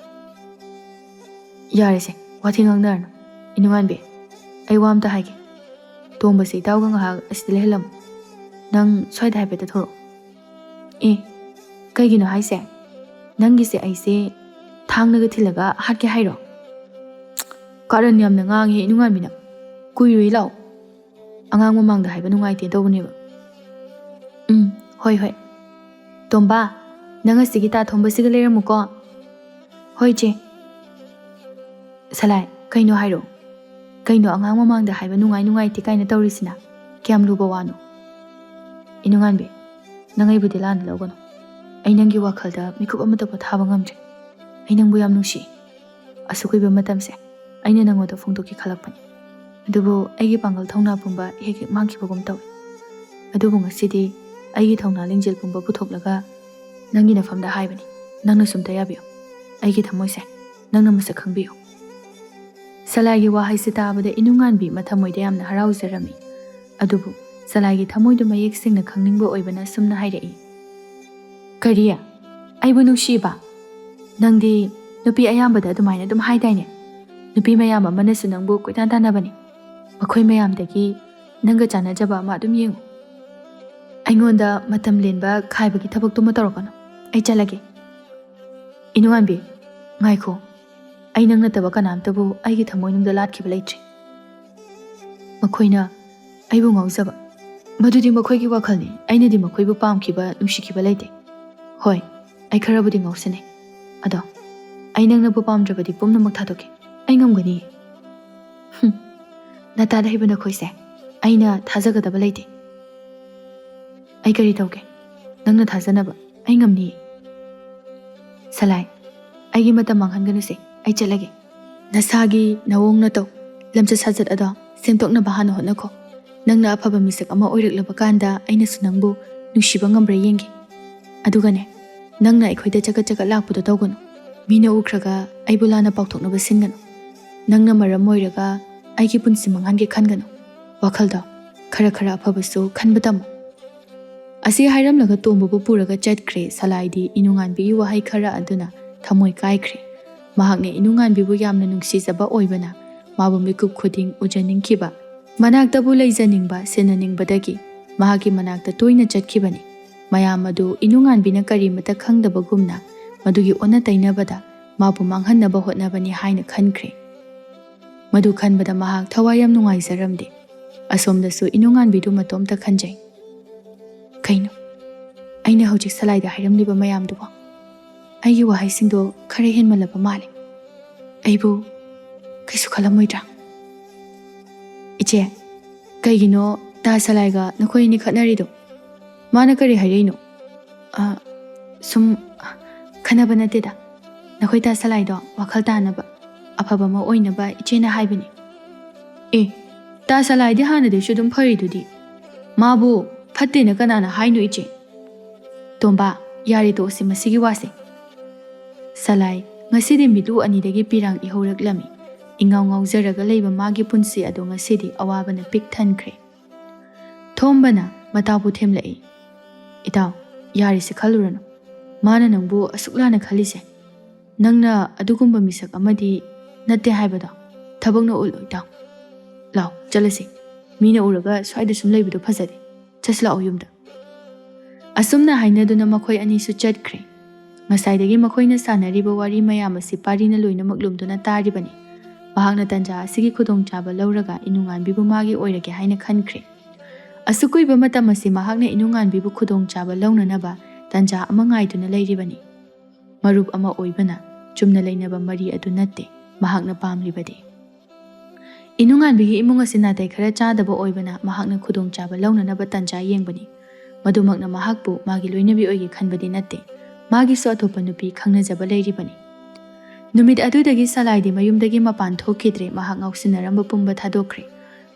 "ꯌꯥꯔꯦꯁꯦ, ꯋꯥꯊꯤ ꯉꯥꯡꯅꯔꯅꯨ꯫ ꯏꯅꯨꯡꯉꯥꯟꯕꯤ, ꯑꯩ ꯋꯥ ꯑꯝꯇ ꯍꯥꯏꯒꯦ꯫ ꯇꯣꯝꯕꯁꯦ ꯏꯇꯥꯎꯒ ꯉꯥꯏꯍꯥꯛ ꯑꯁꯤꯗ ꯂꯩꯍꯜꯂꯝꯃꯨ꯫ ꯅꯪ ꯁ꯭ꯋꯥꯏꯗ ꯍꯥꯏꯐꯦꯠꯇ ꯊꯣꯔꯛꯑꯣ꯫" ꯑꯦ, ꯀꯩꯒꯤꯅꯣ ꯍꯥꯏꯁꯦ? ꯅꯪꯒꯤꯁꯦ ꯑꯩꯁꯦ ꯊꯥꯡꯅꯒ ꯊꯤꯜꯂꯒ ꯍꯥꯠꯀꯦ ꯍꯥꯏꯔꯣ? ꯀꯥꯔꯟ ꯌꯥꯝꯅ ꯉꯥꯡꯉꯦ ꯏꯅꯨꯡꯉꯥꯟꯕꯤꯅ꯫ ꯀꯨꯏꯔꯣꯏ, ꯂꯥꯛꯑꯣ꯫ ꯑꯉꯥꯡ ꯃꯃꯥꯡꯗ ꯍꯥꯏꯕ ꯅꯨꯡꯉꯥꯏꯇꯦ ꯇꯧꯕꯅꯦꯕ꯫ ꯎꯝ, ꯍꯣꯏ, ꯍꯣꯏ꯫ ꯇꯣꯝꯕ, ꯅꯪ ꯑꯁꯤꯒꯤ ꯇꯥ ꯊꯣꯡꯕꯁꯤꯒ ꯂꯩꯔꯝꯃꯨꯀꯣ꯫ ꯍꯣꯏ, ꯆꯦ꯫ ꯁꯂꯥꯏ, ꯀꯩꯅꯣ ꯍꯥꯏꯔꯣ? ꯀꯩꯅꯣ ꯑꯉꯥꯡ ꯃꯃꯥꯡꯗ ꯍꯥꯏꯕ ꯅꯨꯡꯉꯥꯏ ꯅꯨꯡꯉꯥꯏꯇꯦ ꯀꯥꯏꯅ ꯇꯧꯔꯤꯁꯤꯅ? ꯀꯌꯥꯝ ꯂꯨꯕ ꯋꯥꯅꯣ? ꯏꯅꯨꯡꯉꯥꯟꯕꯤ, ꯅꯪ ꯑꯩꯕꯨꯗꯤ ꯂꯥꯟꯅ ꯂꯧꯒꯅꯨ꯫ ꯑꯩ ꯅꯪꯒꯤ ꯋꯥꯈꯜꯗ ꯃꯤꯀꯨꯞ ꯑꯃꯇ ꯄꯣꯊꯥꯕ ꯉꯝꯗ꯭ꯔꯦ꯫ ꯑꯩ ꯅꯪꯕꯨ ꯌꯥꯝ ꯅꯨꯡꯁꯤ꯫ ꯑꯁꯨꯛ ꯀꯨꯏꯕ ꯃꯇꯝꯁꯦ ꯑꯩꯅ ꯅꯪꯉꯣꯟꯗ ꯐꯣꯡꯗꯣꯛꯀꯦ ꯈꯜꯂꯛꯄꯅꯤ꯫ ꯑꯗꯨꯕꯨ ꯑꯩꯒꯤ ꯄꯥꯡꯒꯜ ꯊꯧꯅꯥ ꯄꯨꯝꯕ ꯍꯦꯛ ꯍꯦꯛ ꯃꯥꯡꯈꯤꯕꯒꯨꯝ ꯇꯧꯏ꯫ ꯑꯗꯨꯕꯨ ꯉꯁꯤꯗꯤ ꯑꯩꯒꯤ ꯊꯧꯅꯥ ꯂꯤꯡꯖꯦꯜ ꯄꯨꯝꯕ ꯄꯨꯊꯣꯛꯂꯒ ꯅꯪꯒꯤ ꯅꯐꯝꯗ ꯍꯥꯏꯕꯅꯤ꯫ ꯅꯪꯅꯁꯨ ꯑꯝꯇ ꯌꯥꯕꯤꯌꯨ꯫ ꯑꯩꯒꯤ ꯊꯃꯣꯏꯁꯦ ꯅꯪꯅ ꯃꯁꯛ ꯈꯪꯕꯤꯌꯨ꯫ ꯁꯂꯥꯏꯒꯤ ꯋꯥꯍꯩꯁꯦ ꯇꯥꯕꯗ ꯏꯅꯨꯡꯉꯥꯟꯕꯤ ꯃꯊꯃꯣꯏꯗ ꯌꯥꯝꯅ ꯍꯔꯥꯎꯖꯔꯝꯃꯤ꯫ ꯑꯗꯨꯕꯨ ꯁꯂꯥꯏꯒꯤ ꯊꯃꯣꯏꯗꯨ ꯃꯌꯦꯛ ꯁꯦꯡꯅ ꯈꯪꯅꯤꯡꯕ ꯑꯣꯏꯕꯅ ꯁꯨꯝꯅ ꯍꯥꯏꯔꯛꯏ, "ꯀꯔꯤ? ꯑꯩꯕꯨ ꯅꯨꯡꯁꯤꯕ? ꯅꯪꯗꯤ ꯅꯨꯄꯤ ꯑꯌꯥꯝꯕꯗ ꯑꯗꯨꯃꯥꯏꯅ ꯑꯗꯨꯝ ꯍꯥꯏꯗꯥꯏꯅꯦ? ꯅꯨꯄꯤ ꯃꯌꯥꯝ ꯑꯃꯅꯁꯨ ꯅꯪꯕꯨ ꯀꯣꯏꯇꯥꯟ ꯇꯥꯟꯅꯕꯅꯤ꯫ ꯃꯈꯣꯏ ꯃꯌꯥꯝꯗꯒꯤ ꯅꯪꯒ ꯆꯥꯟꯅꯖꯕ ꯑꯃ ꯑꯗꯨꯝ ꯌꯦꯡꯉꯨ꯫ ꯑꯩꯉꯣꯟꯗ ꯃꯇꯝ ꯂꯦꯟꯕ ꯈꯥꯏꯕꯒꯤ ꯊꯕꯛꯇꯨꯃ ꯇꯧꯔꯛꯀꯅꯨ꯫ ꯑꯩ ꯆꯠꯂꯒꯦ꯫" "ꯏꯅꯨꯡꯉꯥꯟꯕꯤ, ꯉꯥꯏꯈꯣ꯫ ꯑꯩ ꯅꯪ ꯅꯠꯇꯕ ꯀꯅꯥꯝꯇꯕꯨ ꯑꯩꯒꯤ ꯊꯃꯣꯏꯅꯨꯡꯗ ꯂꯥꯠꯈꯤꯕ ꯂꯩꯇ꯭ꯔꯤ꯫ ꯃꯈꯣꯏꯅ ꯑꯩꯕꯨ ꯉꯥꯎꯖꯕ, ꯃꯗꯨꯗꯤ ꯃꯈꯣꯏꯒꯤ ꯋꯥꯈꯜꯅꯤ꯫ ꯑꯩꯅꯗꯤ ꯃꯈꯣꯏꯕꯨ ꯄꯥꯝꯈꯤꯕ, ꯅꯨꯡꯁꯤꯈꯤꯕ ꯂꯩꯇꯦ꯫ ꯍꯣꯏ, ꯑꯩ ꯈꯔꯕꯨꯗꯤ ꯉꯥꯎꯁꯤꯟꯅꯩ꯫ ꯑꯗꯣ ꯑꯩ ꯅꯪꯅꯕꯨ ꯄꯥꯝꯗ꯭ꯔꯕꯗꯤ ꯄꯨꯝꯅꯃꯛ ꯊꯥꯗꯣꯛꯀꯦ꯫ ꯑꯩ ꯉꯝꯒꯅꯤ꯫" "ꯍꯨꯝ, ꯅꯇꯥꯗ ꯍꯩꯕ ꯅꯈꯣꯏꯁꯦ꯫ ꯑꯩꯅ ꯊꯥꯖꯒꯗꯕ ꯂꯩꯇꯦ꯫ ꯑꯩ ꯀꯔꯤ ꯇꯧꯒꯦ? ꯅꯪꯅ ꯊꯥꯖꯅꯕ ꯑꯩ ꯉꯝꯅꯤꯌꯦ꯫" "ꯁꯂꯥꯏ, ꯑꯩꯒꯤ ꯃꯇꯝ ꯃꯥꯡꯍꯟꯒꯅꯨꯁꯦ꯫ ꯑꯩ ꯆꯠꯂꯒꯦ꯫ ꯅꯁꯥꯒꯤ ꯅꯑꯣꯡ ꯅꯇꯧ, ꯂꯝꯆꯠ ꯁꯥꯖꯠ ꯑꯗꯣ ꯁꯦꯝꯗꯣꯛꯅꯕ ꯍꯥꯟꯅ ꯍꯣꯠꯅꯈꯣ꯫ ꯅꯪꯅ ꯑꯐꯕ ꯃꯤꯁꯛ ꯑꯃ ꯑꯣꯏꯔꯛꯂꯕ ꯀꯥꯟꯗ ꯑꯩꯅꯁꯨ ꯅꯪꯕꯨ ꯅꯨꯡꯁꯤꯕ ꯉꯝꯕ꯭ꯔꯥ ꯌꯦꯡꯒꯦ꯫ ꯑꯗꯨꯒꯅꯦ, ꯅꯪꯅ ꯑꯩꯈꯣꯏꯗ ꯆꯒꯠ ꯆꯒꯠ ꯂꯥꯛꯄꯗꯣ ꯇꯧꯒꯅꯨ꯫ ꯃꯤꯅ ꯎꯈ꯭ꯔꯒ ꯑꯩꯕꯨ ꯂꯥꯟꯅ ꯄꯥꯎꯊꯣꯛꯅꯕ ꯁꯤꯟꯒꯅꯨ꯫ ꯅꯪꯅ ꯃꯔꯝ ꯑꯣꯏꯔꯒ ꯑꯩꯒꯤ ꯄꯨꯟꯁꯤ ꯃꯥꯡꯍꯟꯒꯦ ꯈꯟꯒꯅꯨ꯫ ꯋꯥꯈꯜꯗꯣ ꯈꯔ ꯈꯔ ꯑꯐꯕꯁꯨ ꯈꯟꯕ ꯇꯝꯃꯨ꯫" ꯑꯁꯤ ꯍꯥꯏꯔꯝꯂꯒ ꯇꯣꯝꯕꯕꯨ ꯄꯨꯔꯒ ꯆꯠꯈ꯭ꯔꯦ꯫ ꯁꯂꯥꯏꯗꯤ ꯏꯅꯨꯉꯥꯟꯕꯤꯒꯤ ꯋꯥꯍꯩ ꯈꯔ ꯑꯗꯨꯅ ꯊꯃꯣꯏ ꯀꯥꯏꯈ꯭ꯔꯦ꯫ ꯃꯍꯥꯛꯅ ꯏꯅꯨꯉꯥꯟꯕꯤꯕꯨ ꯌꯥꯝꯅ ꯅꯨꯡꯁꯤꯖꯕ ꯑꯣꯏꯕꯅ ꯃꯥꯕꯨ ꯃꯤꯀꯨꯞ ꯈꯨꯗꯤꯡ ꯎꯖꯅꯤꯡꯈꯤꯕ, ꯃꯅꯥꯛꯇꯕꯨ ꯂꯩꯖꯅꯤꯡꯕ, ꯁꯦꯟꯅꯅꯤꯡꯕꯗꯒꯤ ꯃꯍꯥꯛꯀꯤ ꯃꯅꯥꯛꯇ ꯇꯣꯏꯅ ꯆꯠꯈꯤꯕꯅꯤ꯫ ꯃꯌꯥꯝ ꯑꯗꯨ ꯏꯅꯨꯉꯥꯟꯕꯤꯅ ꯀꯔꯤꯃꯇ ꯈꯪꯗꯕꯒꯨꯝꯅ ꯃꯗꯨꯒꯤ ꯑꯣꯟꯅ ꯇꯩꯅꯕꯗ ꯃꯥꯕꯨ ꯃꯥꯡꯍꯟꯅꯕ ꯍꯣꯠꯅꯕꯅꯤ ꯍꯥꯏꯅ ꯈꯟꯈ꯭ꯔꯦ꯫ ꯃꯗꯨ ꯈꯟꯕꯗ ꯃꯍꯥꯛ ꯊꯋꯥꯏ ꯌꯥꯝ ꯅꯨꯡꯉꯥꯏꯖꯔꯝꯗꯦ꯫ ꯑꯁꯣꯝꯗꯁꯨ ꯏꯅꯨꯉꯥꯟꯕꯤꯗꯨ ꯃꯇꯣꯝꯇ ꯈꯟꯖꯩ꯫ "ꯀꯩꯅꯣ? ꯑꯩꯅ ꯍꯧꯖꯤꯛ ꯁꯂꯥꯏꯗ ꯍꯥꯏꯔꯝꯂꯤꯕ ꯃꯌꯥꯝꯗꯨꯕꯣ? ꯑꯩꯒꯤ ꯋꯥꯍꯩꯁꯤꯡꯗꯣ ꯈꯔ ꯍꯦꯟꯃꯜꯂꯕ ꯃꯥꯜꯂꯦ꯫ ꯑꯩꯕꯨ ꯀꯩꯁꯨ ꯈꯜꯂꯝꯃꯣꯏꯗ꯭ꯔꯥ?" "ꯏꯆꯦ, ꯀꯩꯒꯤꯅꯣ ꯇꯥ ꯁꯂꯥꯏꯒ ꯅꯈꯣꯏ ꯑꯅꯤ ꯈꯠꯅꯔꯤꯗꯣ? ꯃꯥꯅ ꯀꯔꯤ ꯍꯥꯏꯔꯛꯏꯅꯣ?" "ꯑ, ꯁꯨꯝ ꯈꯟꯅꯕ ꯅꯠꯇꯦꯗ꯫ ꯅꯈꯣꯏ ꯇꯥ ꯁꯂꯥꯏꯗꯣ ꯋꯥꯈꯜ ꯇꯥꯅꯕ, ꯑꯐꯕ ꯑꯃ ꯑꯣꯏꯅꯕ ꯏꯆꯦꯅ ꯍꯥꯏꯕꯅꯤ꯫" "ꯑꯦ, ꯇꯥ ꯁꯂꯥꯏꯗꯤ ꯍꯥꯟꯅꯗꯩꯁꯨ ꯑꯗꯨꯝ ꯐꯔꯤꯗꯨꯗꯤ꯫ ꯃꯥꯕꯨ ꯐꯠꯇꯦꯅ ꯀꯅꯥꯅ ꯍꯥꯏꯅꯣ, ꯏꯆꯦ?" "ꯇꯣꯝꯕ, ꯌꯥꯔꯦ, ꯇꯣꯛꯑꯁꯤ ꯃꯁꯤꯒꯤ ꯋꯥꯁꯦ꯫ ꯁꯂꯥꯏ, ꯉꯁꯤꯗꯤ ꯃꯤꯠꯂꯨ ꯑꯅꯤꯗꯒꯤ ꯄꯤꯔꯥꯡ ꯏꯍꯧꯔꯛꯂꯝꯃꯤ꯫ ꯏꯉꯥꯎ ꯉꯥꯎꯖꯔꯒ ꯂꯩꯕ ꯃꯥꯒꯤ ꯄꯨꯟꯁꯤ ꯑꯗꯨ ꯉꯁꯤꯗꯤ ꯑꯋꯥꯕꯅ ꯄꯤꯛ ꯊꯟꯈ꯭ꯔꯦ꯫" ꯊꯣꯝꯕꯅ ꯃꯇꯥꯎꯕꯨ ꯊꯦꯝꯂꯛꯏ꯫ "ꯏꯇꯥꯎ, ꯌꯥꯔꯦꯁꯦ, ꯈꯜꯂꯨꯔꯅꯨ꯫ ꯃꯥꯅ ꯅꯪꯕꯨ ꯑꯁꯨꯛ ꯂꯥꯟꯅ ꯈꯜꯂꯤꯁꯦ, ꯅꯪꯅ ꯑꯗꯨꯒꯨꯝꯕ ꯃꯤꯁꯛ ꯑꯃꯗꯤ ꯅꯠꯇꯦ ꯍꯥꯏꯕꯗꯣ ꯊꯕꯛꯅ ꯎꯠꯂꯣ, ꯏꯇꯥꯎ꯫ ꯂꯥꯎ, ꯆꯠꯂꯁꯤ꯫ ꯃꯤꯅ ꯎꯔꯒ ꯁ꯭ꯋꯥꯏꯗ ꯁꯨꯝ ꯂꯩꯕꯗꯣ ꯐꯖꯗꯦ꯫ ꯆꯠꯁꯤ ꯂꯥꯛꯑꯣ ꯌꯨꯝꯗ꯫" ꯑꯁꯨꯝꯅ ꯍꯥꯏꯅꯗꯨꯅ ꯃꯈꯣꯏ ꯑꯅꯤꯁꯨ ꯆꯠꯈ꯭ꯔꯦ꯫ ꯉꯁꯥꯏꯗꯒꯤ ꯃꯈꯣꯏꯅ ꯁꯥꯟꯅꯔꯤꯕ ꯋꯥꯔꯤ ꯃꯌꯥꯝ ꯑꯁꯤ ꯄꯥꯔꯤꯅ ꯂꯣꯏꯅꯃꯛ ꯂꯨꯝꯗꯨꯅ ꯇꯥꯔꯤꯕꯅꯤ꯫ ꯃꯍꯥꯛꯅ ꯇꯟꯖꯥ ꯑꯁꯤꯒꯤ ꯈꯨꯗꯣꯡꯆꯥꯕ ꯂꯧꯔꯒ ꯏꯅꯨꯉꯥꯟꯕꯤꯕꯨ ꯃꯥꯒꯤ ꯑꯣꯏꯔꯒꯦ ꯍꯥꯏꯅ ꯈꯟꯈ꯭ꯔꯦ꯫ ꯑꯁꯨꯛ ꯀꯨꯏꯕ ꯃꯇꯝ ꯑꯁꯤ ꯃꯍꯥꯛꯅ ꯏꯅꯨꯉꯥꯟꯕꯤꯕꯨ ꯈꯨꯗꯣꯡꯆꯥꯕ ꯂꯧꯅꯅꯕ ꯇꯟꯖꯥ ꯑꯃ ꯉꯥꯏꯗꯨꯅ ꯂꯩꯔꯤꯕꯅꯤ꯫ ꯃꯔꯨꯞ ꯑꯃ ꯑꯣꯏꯕꯅ ꯆꯨꯝꯅ ꯂꯩꯅꯕ ꯃꯔꯤ ꯑꯗꯨ ꯅꯠꯇꯦ ꯃꯍꯥꯛꯅ ꯄꯥꯝꯂꯤꯕꯗꯤ꯫ ꯏꯅꯨꯉꯥꯟꯕꯤꯒꯤ ꯏꯃꯨꯡ ꯑꯁꯤ ꯅꯥꯇꯩ ꯈꯔ ꯆꯥꯗꯕ ꯑꯣꯏꯕꯅ ꯃꯍꯥꯛꯅ ꯈꯨꯗꯣꯡꯆꯥꯕ ꯂꯧꯅꯅꯕ ꯇꯟꯖꯥ ꯌꯦꯡꯕꯅꯤ꯫ ꯃꯗꯨꯃꯛꯅ ꯃꯍꯥꯛꯄꯨ ꯃꯥꯒꯤ ꯂꯣꯏꯅꯕꯤ ꯑꯣꯏꯒꯦ ꯈꯟꯕꯗꯤ ꯅꯠꯇꯦ꯫ ꯃꯥꯒꯤꯁꯨ ꯑꯇꯣꯞꯄ ꯅꯨꯄꯤ ꯈꯪꯅꯖꯕ ꯂꯩꯔꯤꯕꯅꯤ꯫ ꯅꯨꯃꯤꯠ ꯑꯗꯨꯗꯒꯤ ꯁꯂꯥꯏꯗꯤ ꯃꯌꯨꯝꯗꯒꯤ ꯃꯄꯥꯟ ꯊꯣꯛꯈꯤꯗ꯭ꯔꯦ꯫ ꯃꯍꯥꯛ ꯉꯥꯎꯁꯤꯟꯅꯔꯝꯕ ꯄꯨꯝꯕ ꯊꯥꯗꯣꯛꯈ꯭ꯔꯦ꯫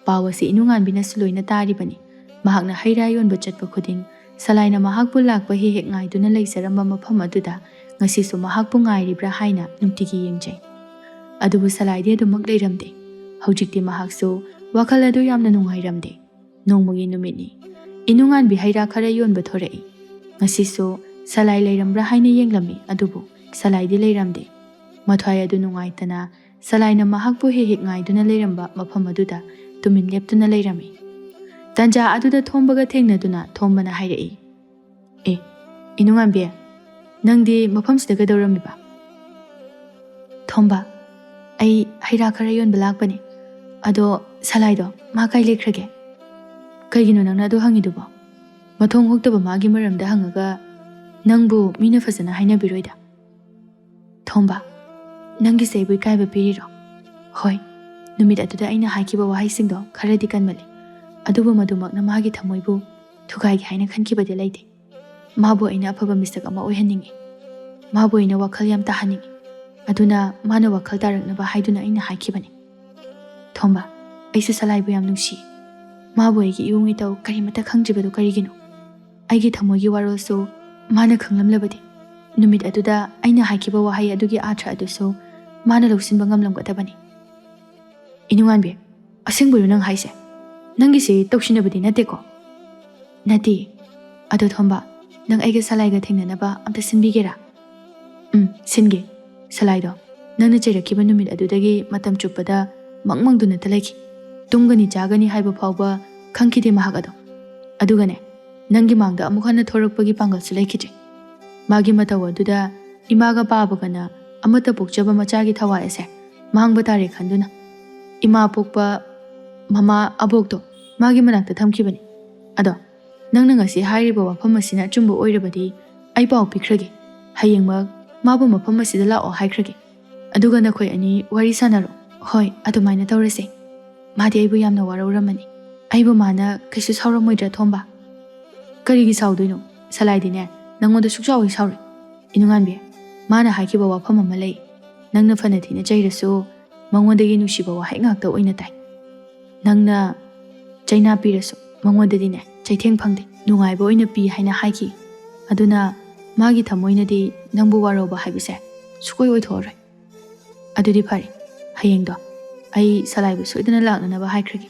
ꯄꯥꯎ ꯑꯁꯤ ꯏꯅꯨꯉꯥꯟꯕꯤꯅꯁꯨ ꯂꯣꯏꯅ ꯇꯥꯔꯤꯕꯅꯤ꯫ ꯃꯍꯥꯛꯅ ꯍꯩ ꯔꯥ ꯌꯣꯟꯕ ꯆꯠꯄ ꯈꯨꯗꯤꯡ ꯁꯂꯥꯏꯅ ꯃꯍꯥꯛꯄꯨ ꯂꯥꯛꯄ ꯍꯦꯛ ꯍꯦꯛ ꯉꯥꯏꯗꯨꯅ ꯂꯩꯖꯔꯝꯕ ꯃꯐꯝ ꯑꯗꯨꯗ ꯉꯁꯤꯁꯨ ꯃꯍꯥꯛꯄꯨ ꯉꯥꯏꯔꯤꯕ꯭ꯔꯥ ꯍꯥꯏꯅ ꯅꯨꯡꯇꯤꯒꯤ ꯌꯦꯡꯖꯩ꯫ ꯑꯗꯨꯕꯨ ꯁꯂꯥꯏꯗꯤ ꯑꯗꯨꯃꯛ ꯂꯩꯔꯝꯗꯦ꯫ ꯍꯧꯖꯤꯛꯇꯤ ꯃꯍꯥꯛꯁꯨ ꯋꯥꯈꯜ ꯑꯗꯨ ꯌꯥꯝꯅ ꯅꯨꯡꯉꯥꯏꯔꯝꯗꯦ꯫ ꯅꯣꯡꯃꯒꯤ ꯅꯨꯃꯤꯠꯅꯤ꯫ ꯏꯅꯨꯉꯥꯟꯕꯤ ꯍꯩ ꯔꯥ ꯈꯔ ꯌꯣꯟꯕ ꯊꯣꯔꯛꯏ꯫ ꯉꯁꯤꯁꯨ ꯁꯂꯥꯏ ꯂꯩꯔꯝꯕ꯭ꯔꯥ ꯍꯥꯏꯅ ꯌꯦꯡꯂꯝꯃꯤ, ꯑꯗꯨꯕꯨ ꯁꯂꯥꯏꯗꯤ ꯂꯩꯔꯝꯗꯦ꯫ ꯃꯊ꯭ꯋꯥꯏ ꯑꯗꯨ ꯅꯨꯡꯉꯥꯏꯇꯅ ꯁꯂꯥꯏꯅ ꯃꯍꯥꯛꯄꯨ ꯍꯦꯛ ꯍꯦꯛ ꯉꯥꯏꯗꯨꯅ ꯂꯩꯔꯝꯕ ꯃꯐꯝ ꯑꯗꯨꯗ ꯇꯨꯃꯤꯟ ꯂꯦꯞꯇꯨꯅ ꯂꯩꯔꯝꯃꯤ꯫ ꯇꯟꯖꯥ ꯑꯗꯨꯗ ꯊꯣꯝꯕꯒ ꯊꯦꯡꯅꯗꯨꯅ ꯊꯣꯝꯕꯅ ꯍꯥꯏꯔꯛꯏ, ꯑꯦ, ꯏꯅꯨꯡꯉꯥꯟꯕꯤ, ꯅꯪꯗꯤ ꯃꯐꯝꯁꯤꯗ ꯀꯩꯗꯧꯔꯝꯃꯤꯕ? ꯊꯣꯝꯕ, ꯑꯩ ꯍꯩ ꯔꯥ ꯈꯔ ꯌꯣꯟꯕ ꯂꯥꯛꯄꯅꯦ꯫ ꯑꯗꯣ ꯁꯂꯥꯏꯗꯣ, ꯃꯥ ꯀꯥꯏ ꯂꯩꯈ꯭ꯔꯒꯦ? ꯀꯩꯒꯤꯅꯣ ꯅꯪꯅ ꯑꯗꯨ ꯍꯪꯉꯤꯗꯨꯕꯣ? ꯃꯊꯣꯡ ꯍꯨꯛꯇꯕ ꯃꯥꯒꯤ ꯃꯔꯝꯗ ꯍꯪꯉꯒ ꯅꯪꯕꯨ ꯃꯤꯅ ꯐꯖꯅ ꯍꯥꯏꯅꯕꯤꯔꯣꯏꯗ꯫ ꯊꯣꯝꯕ, ꯅꯪꯒꯤꯁꯦ ꯑꯩꯕꯨ ꯏꯀꯥꯏꯕ ꯄꯤꯔꯤꯔꯣ? ꯍꯣꯏ, ꯅꯨꯃꯤꯠ ꯑꯗꯨꯗ ꯑꯩꯅ ꯍꯥꯏꯈꯤꯕ ꯋꯥꯍꯩꯁꯤꯡꯗꯣ ꯈꯔꯗꯤ ꯀꯟꯃꯜꯂꯤ, ꯑꯗꯨꯕꯨ ꯃꯗꯨꯃꯛꯅ ꯃꯥꯒꯤ ꯊꯃꯣꯏꯕꯨ ꯊꯨꯒꯥꯏꯒꯦ ꯍꯥꯏꯅ ꯈꯟꯈꯤꯕꯗꯤ ꯂꯩꯇꯦ꯫ ꯃꯥꯕꯨ ꯑꯩꯅ ꯑꯐꯕ ꯃꯤꯁꯛ ꯑꯃ ꯑꯣꯏꯍꯟꯅꯤꯡꯏ꯫ ꯃꯥꯕꯨ ꯑꯩꯅ ꯋꯥꯈꯜ ꯌꯥꯝ ꯇꯥꯍꯟꯅꯤꯡꯏ꯫ ꯑꯗꯨꯅ ꯃꯥꯅ ꯋꯥꯈꯜ ꯇꯥꯔꯛꯅꯕ ꯍꯥꯏꯗꯨꯅ ꯑꯩꯅ ꯍꯥꯏꯈꯤꯕꯅꯤ꯫ ꯊꯣꯝꯕ, ꯑꯩꯁꯨ ꯁꯂꯥꯏꯕꯨ ꯌꯥꯝ ꯅꯨꯡꯁꯤ꯫ ꯃꯥꯕꯨ ꯑꯩꯒꯤ ꯏꯋꯨꯡ ꯏꯇꯧ ꯀꯔꯤꯃꯠꯇ ꯈꯪꯗ꯭ꯔꯤꯕꯗꯨ ꯀꯔꯤꯒꯤꯅꯣ? ꯑꯩꯒꯤ ꯊꯃꯣꯏꯒꯤ ꯋꯥꯔꯣꯜꯁꯨ ꯃꯥꯅ ꯈꯪꯂꯝꯂꯕꯗꯤ, ꯅꯨꯃꯤꯠ ꯑꯗꯨꯗ ꯑꯩꯅ ꯍꯥꯏꯈꯤꯕ ꯋꯥꯍꯩ ꯑꯗꯨꯒꯤ ꯑꯥꯔꯊ ꯑꯗꯨꯁꯨ ꯃꯥꯅ ꯂꯧꯁꯤꯟꯕ ꯉꯝꯂꯝꯒꯗꯕꯅꯤ꯫ ꯏꯅꯨꯡꯉꯥꯟꯕꯤ, ꯑꯁꯦꯡꯕꯩꯔꯣ ꯅꯪ ꯍꯥꯏꯁꯦ? ꯅꯪꯒꯤꯁꯦ ꯇꯧꯁꯤꯟꯅꯕꯗꯤ ꯅꯠꯇꯦꯀꯣ? ꯅꯠꯇꯦ꯫ ꯑꯗꯣ ꯊꯣꯝꯕ, ꯅꯪ ꯑꯩꯒ ꯁꯂꯥꯏꯒ ꯊꯦꯡꯅꯅꯕ ꯑꯝꯇ ꯁꯤꯟꯕꯤꯒꯦꯔꯥ? ꯎꯝ, ꯁꯤꯟꯒꯦ꯫ ꯁꯂꯥꯏꯗꯣ, ꯅꯪꯅ ꯆꯩꯔꯛꯈꯤꯕ ꯅꯨꯃꯤꯠ ꯑꯗꯨꯗꯒꯤ ꯃꯇꯝ ꯆꯨꯞꯄꯗ ꯃꯪ ꯃꯪꯗꯨꯅꯇ ꯂꯩꯈꯤ꯫ ꯇꯨꯝꯒꯅꯤ ꯆꯥꯒꯅꯤ ꯍꯥꯏꯕ ꯐꯥꯎꯕ ꯈꯪꯈꯤꯗꯦ ꯃꯍꯥꯛ ꯑꯗꯣ꯫ ꯑꯗꯨꯒꯅꯦ, ꯅꯪꯒꯤ ꯃꯥꯡꯗ ꯑꯃꯨꯛ ꯍꯟꯅ ꯊꯣꯔꯛꯄꯒꯤ ꯄꯥꯡꯒꯜꯁꯨ ꯂꯩꯈꯤꯗ꯭ꯔꯦ꯫ ꯃꯥꯒꯤ ꯃꯇꯧ ꯑꯗꯨꯗ ꯏꯃꯥꯒ ꯄꯥꯕꯒꯅ ꯑꯃꯠꯇ ꯄꯣꯛꯆꯕ ꯃꯆꯥꯒꯤ ꯊꯋꯥꯏ ꯑꯁꯦ ꯃꯥꯡꯕ ꯇꯥꯔꯦ ꯈꯟꯗꯨꯅ ꯏꯃꯥ ꯄꯣꯛꯄ ꯃꯃꯥ ꯑꯕꯣꯛꯇꯣ ꯃꯥꯒꯤ ꯃꯅꯥꯛꯇ ꯊꯝꯈꯤꯕꯅꯤ꯫ ꯑꯗꯣ ꯅꯪꯅ ꯉꯁꯤ ꯍꯥꯏꯔꯤꯕ ꯋꯥꯐꯝ ꯑꯁꯤꯅ ꯑꯆꯨꯝꯕ ꯑꯣꯏꯔꯕꯗꯤ ꯑꯩ ꯄꯥꯎ ꯄꯤꯈ꯭ꯔꯒꯦ꯫ ꯍꯌꯦꯡꯃꯛ ꯃꯥꯕꯨ ꯃꯐꯝ ꯑꯁꯤꯗ ꯂꯥꯛꯑꯣ ꯍꯥꯏꯈ꯭ꯔꯒꯦ꯫ ꯑꯗꯨꯒ ꯅꯈꯣꯏ ꯑꯅꯤ ꯋꯥꯔꯤ ꯁꯥꯟꯅꯔꯣ꯫ ꯍꯣꯏ, ꯑꯗꯨꯃꯥꯏꯅ ꯇꯧꯔꯁꯦ꯫ ꯃꯥꯗꯤ ꯑꯩꯕꯨ ꯌꯥꯝꯅ ꯋꯥꯔꯧꯔꯝꯃꯅꯤ꯫ ꯑꯩꯕꯨ ꯃꯥꯅ ꯀꯩꯁꯨ ꯁꯥꯎꯔꯝꯃꯣꯏꯗ꯭ꯔꯥ ꯊꯣꯝꯕ? ꯀꯔꯤꯒꯤ ꯁꯥꯎꯗꯣꯏꯅꯣ? ꯁꯂꯥꯏꯗꯤꯅꯦ ꯅꯪꯉꯣꯟꯗ ꯁꯨꯛꯁꯥꯎ ꯍꯦꯛ ꯁꯥꯎꯔꯣꯏ꯫ ꯏꯅꯨꯡꯉꯥꯟꯕꯤ, ꯃꯥꯅ ꯍꯥꯏꯈꯤꯕ ꯋꯥꯐꯝ ꯑꯃ ꯂꯩ꯫ ꯅꯪꯅ ꯐꯅ ꯊꯤꯅ ꯆꯩꯔꯁꯨ ꯃꯉꯣꯟꯗꯒꯤ ꯅꯨꯡꯁꯤꯕ ꯋꯥꯍꯩ ꯉꯥꯛꯇ ꯑꯣꯏꯅ ꯇꯥꯏ꯫ ꯅꯪꯅ ꯆꯩꯅꯥ ꯄꯤꯔꯁꯨ ꯃꯉꯣꯟꯗꯗꯤꯅꯦ ꯆꯩꯊꯦꯡ ꯐꯪꯗꯦ, ꯅꯨꯡꯉꯥꯏꯕ ꯑꯣꯏꯅ ꯄꯤ ꯍꯥꯏꯅ ꯍꯥꯏꯈꯤ꯫ ꯑꯗꯨꯅ ꯃꯥꯒꯤ ꯊꯃꯣꯏꯅꯗꯤ ꯅꯪꯕꯨ ꯋꯥꯔꯧꯕ ꯍꯥꯏꯕꯁꯦ ꯁꯨꯛꯑꯣꯏ ꯑꯣꯏꯊꯣꯛꯑꯔꯣꯏ꯫ ꯑꯗꯨꯗꯤ ꯐꯔꯦ, ꯍꯌꯦꯡꯗꯣ ꯑꯩ ꯁꯂꯥꯏꯕꯨ ꯁꯣꯏꯗꯅ ꯂꯥꯛꯅꯅꯕ ꯍꯥꯏꯈ꯭ꯔꯒꯦ꯫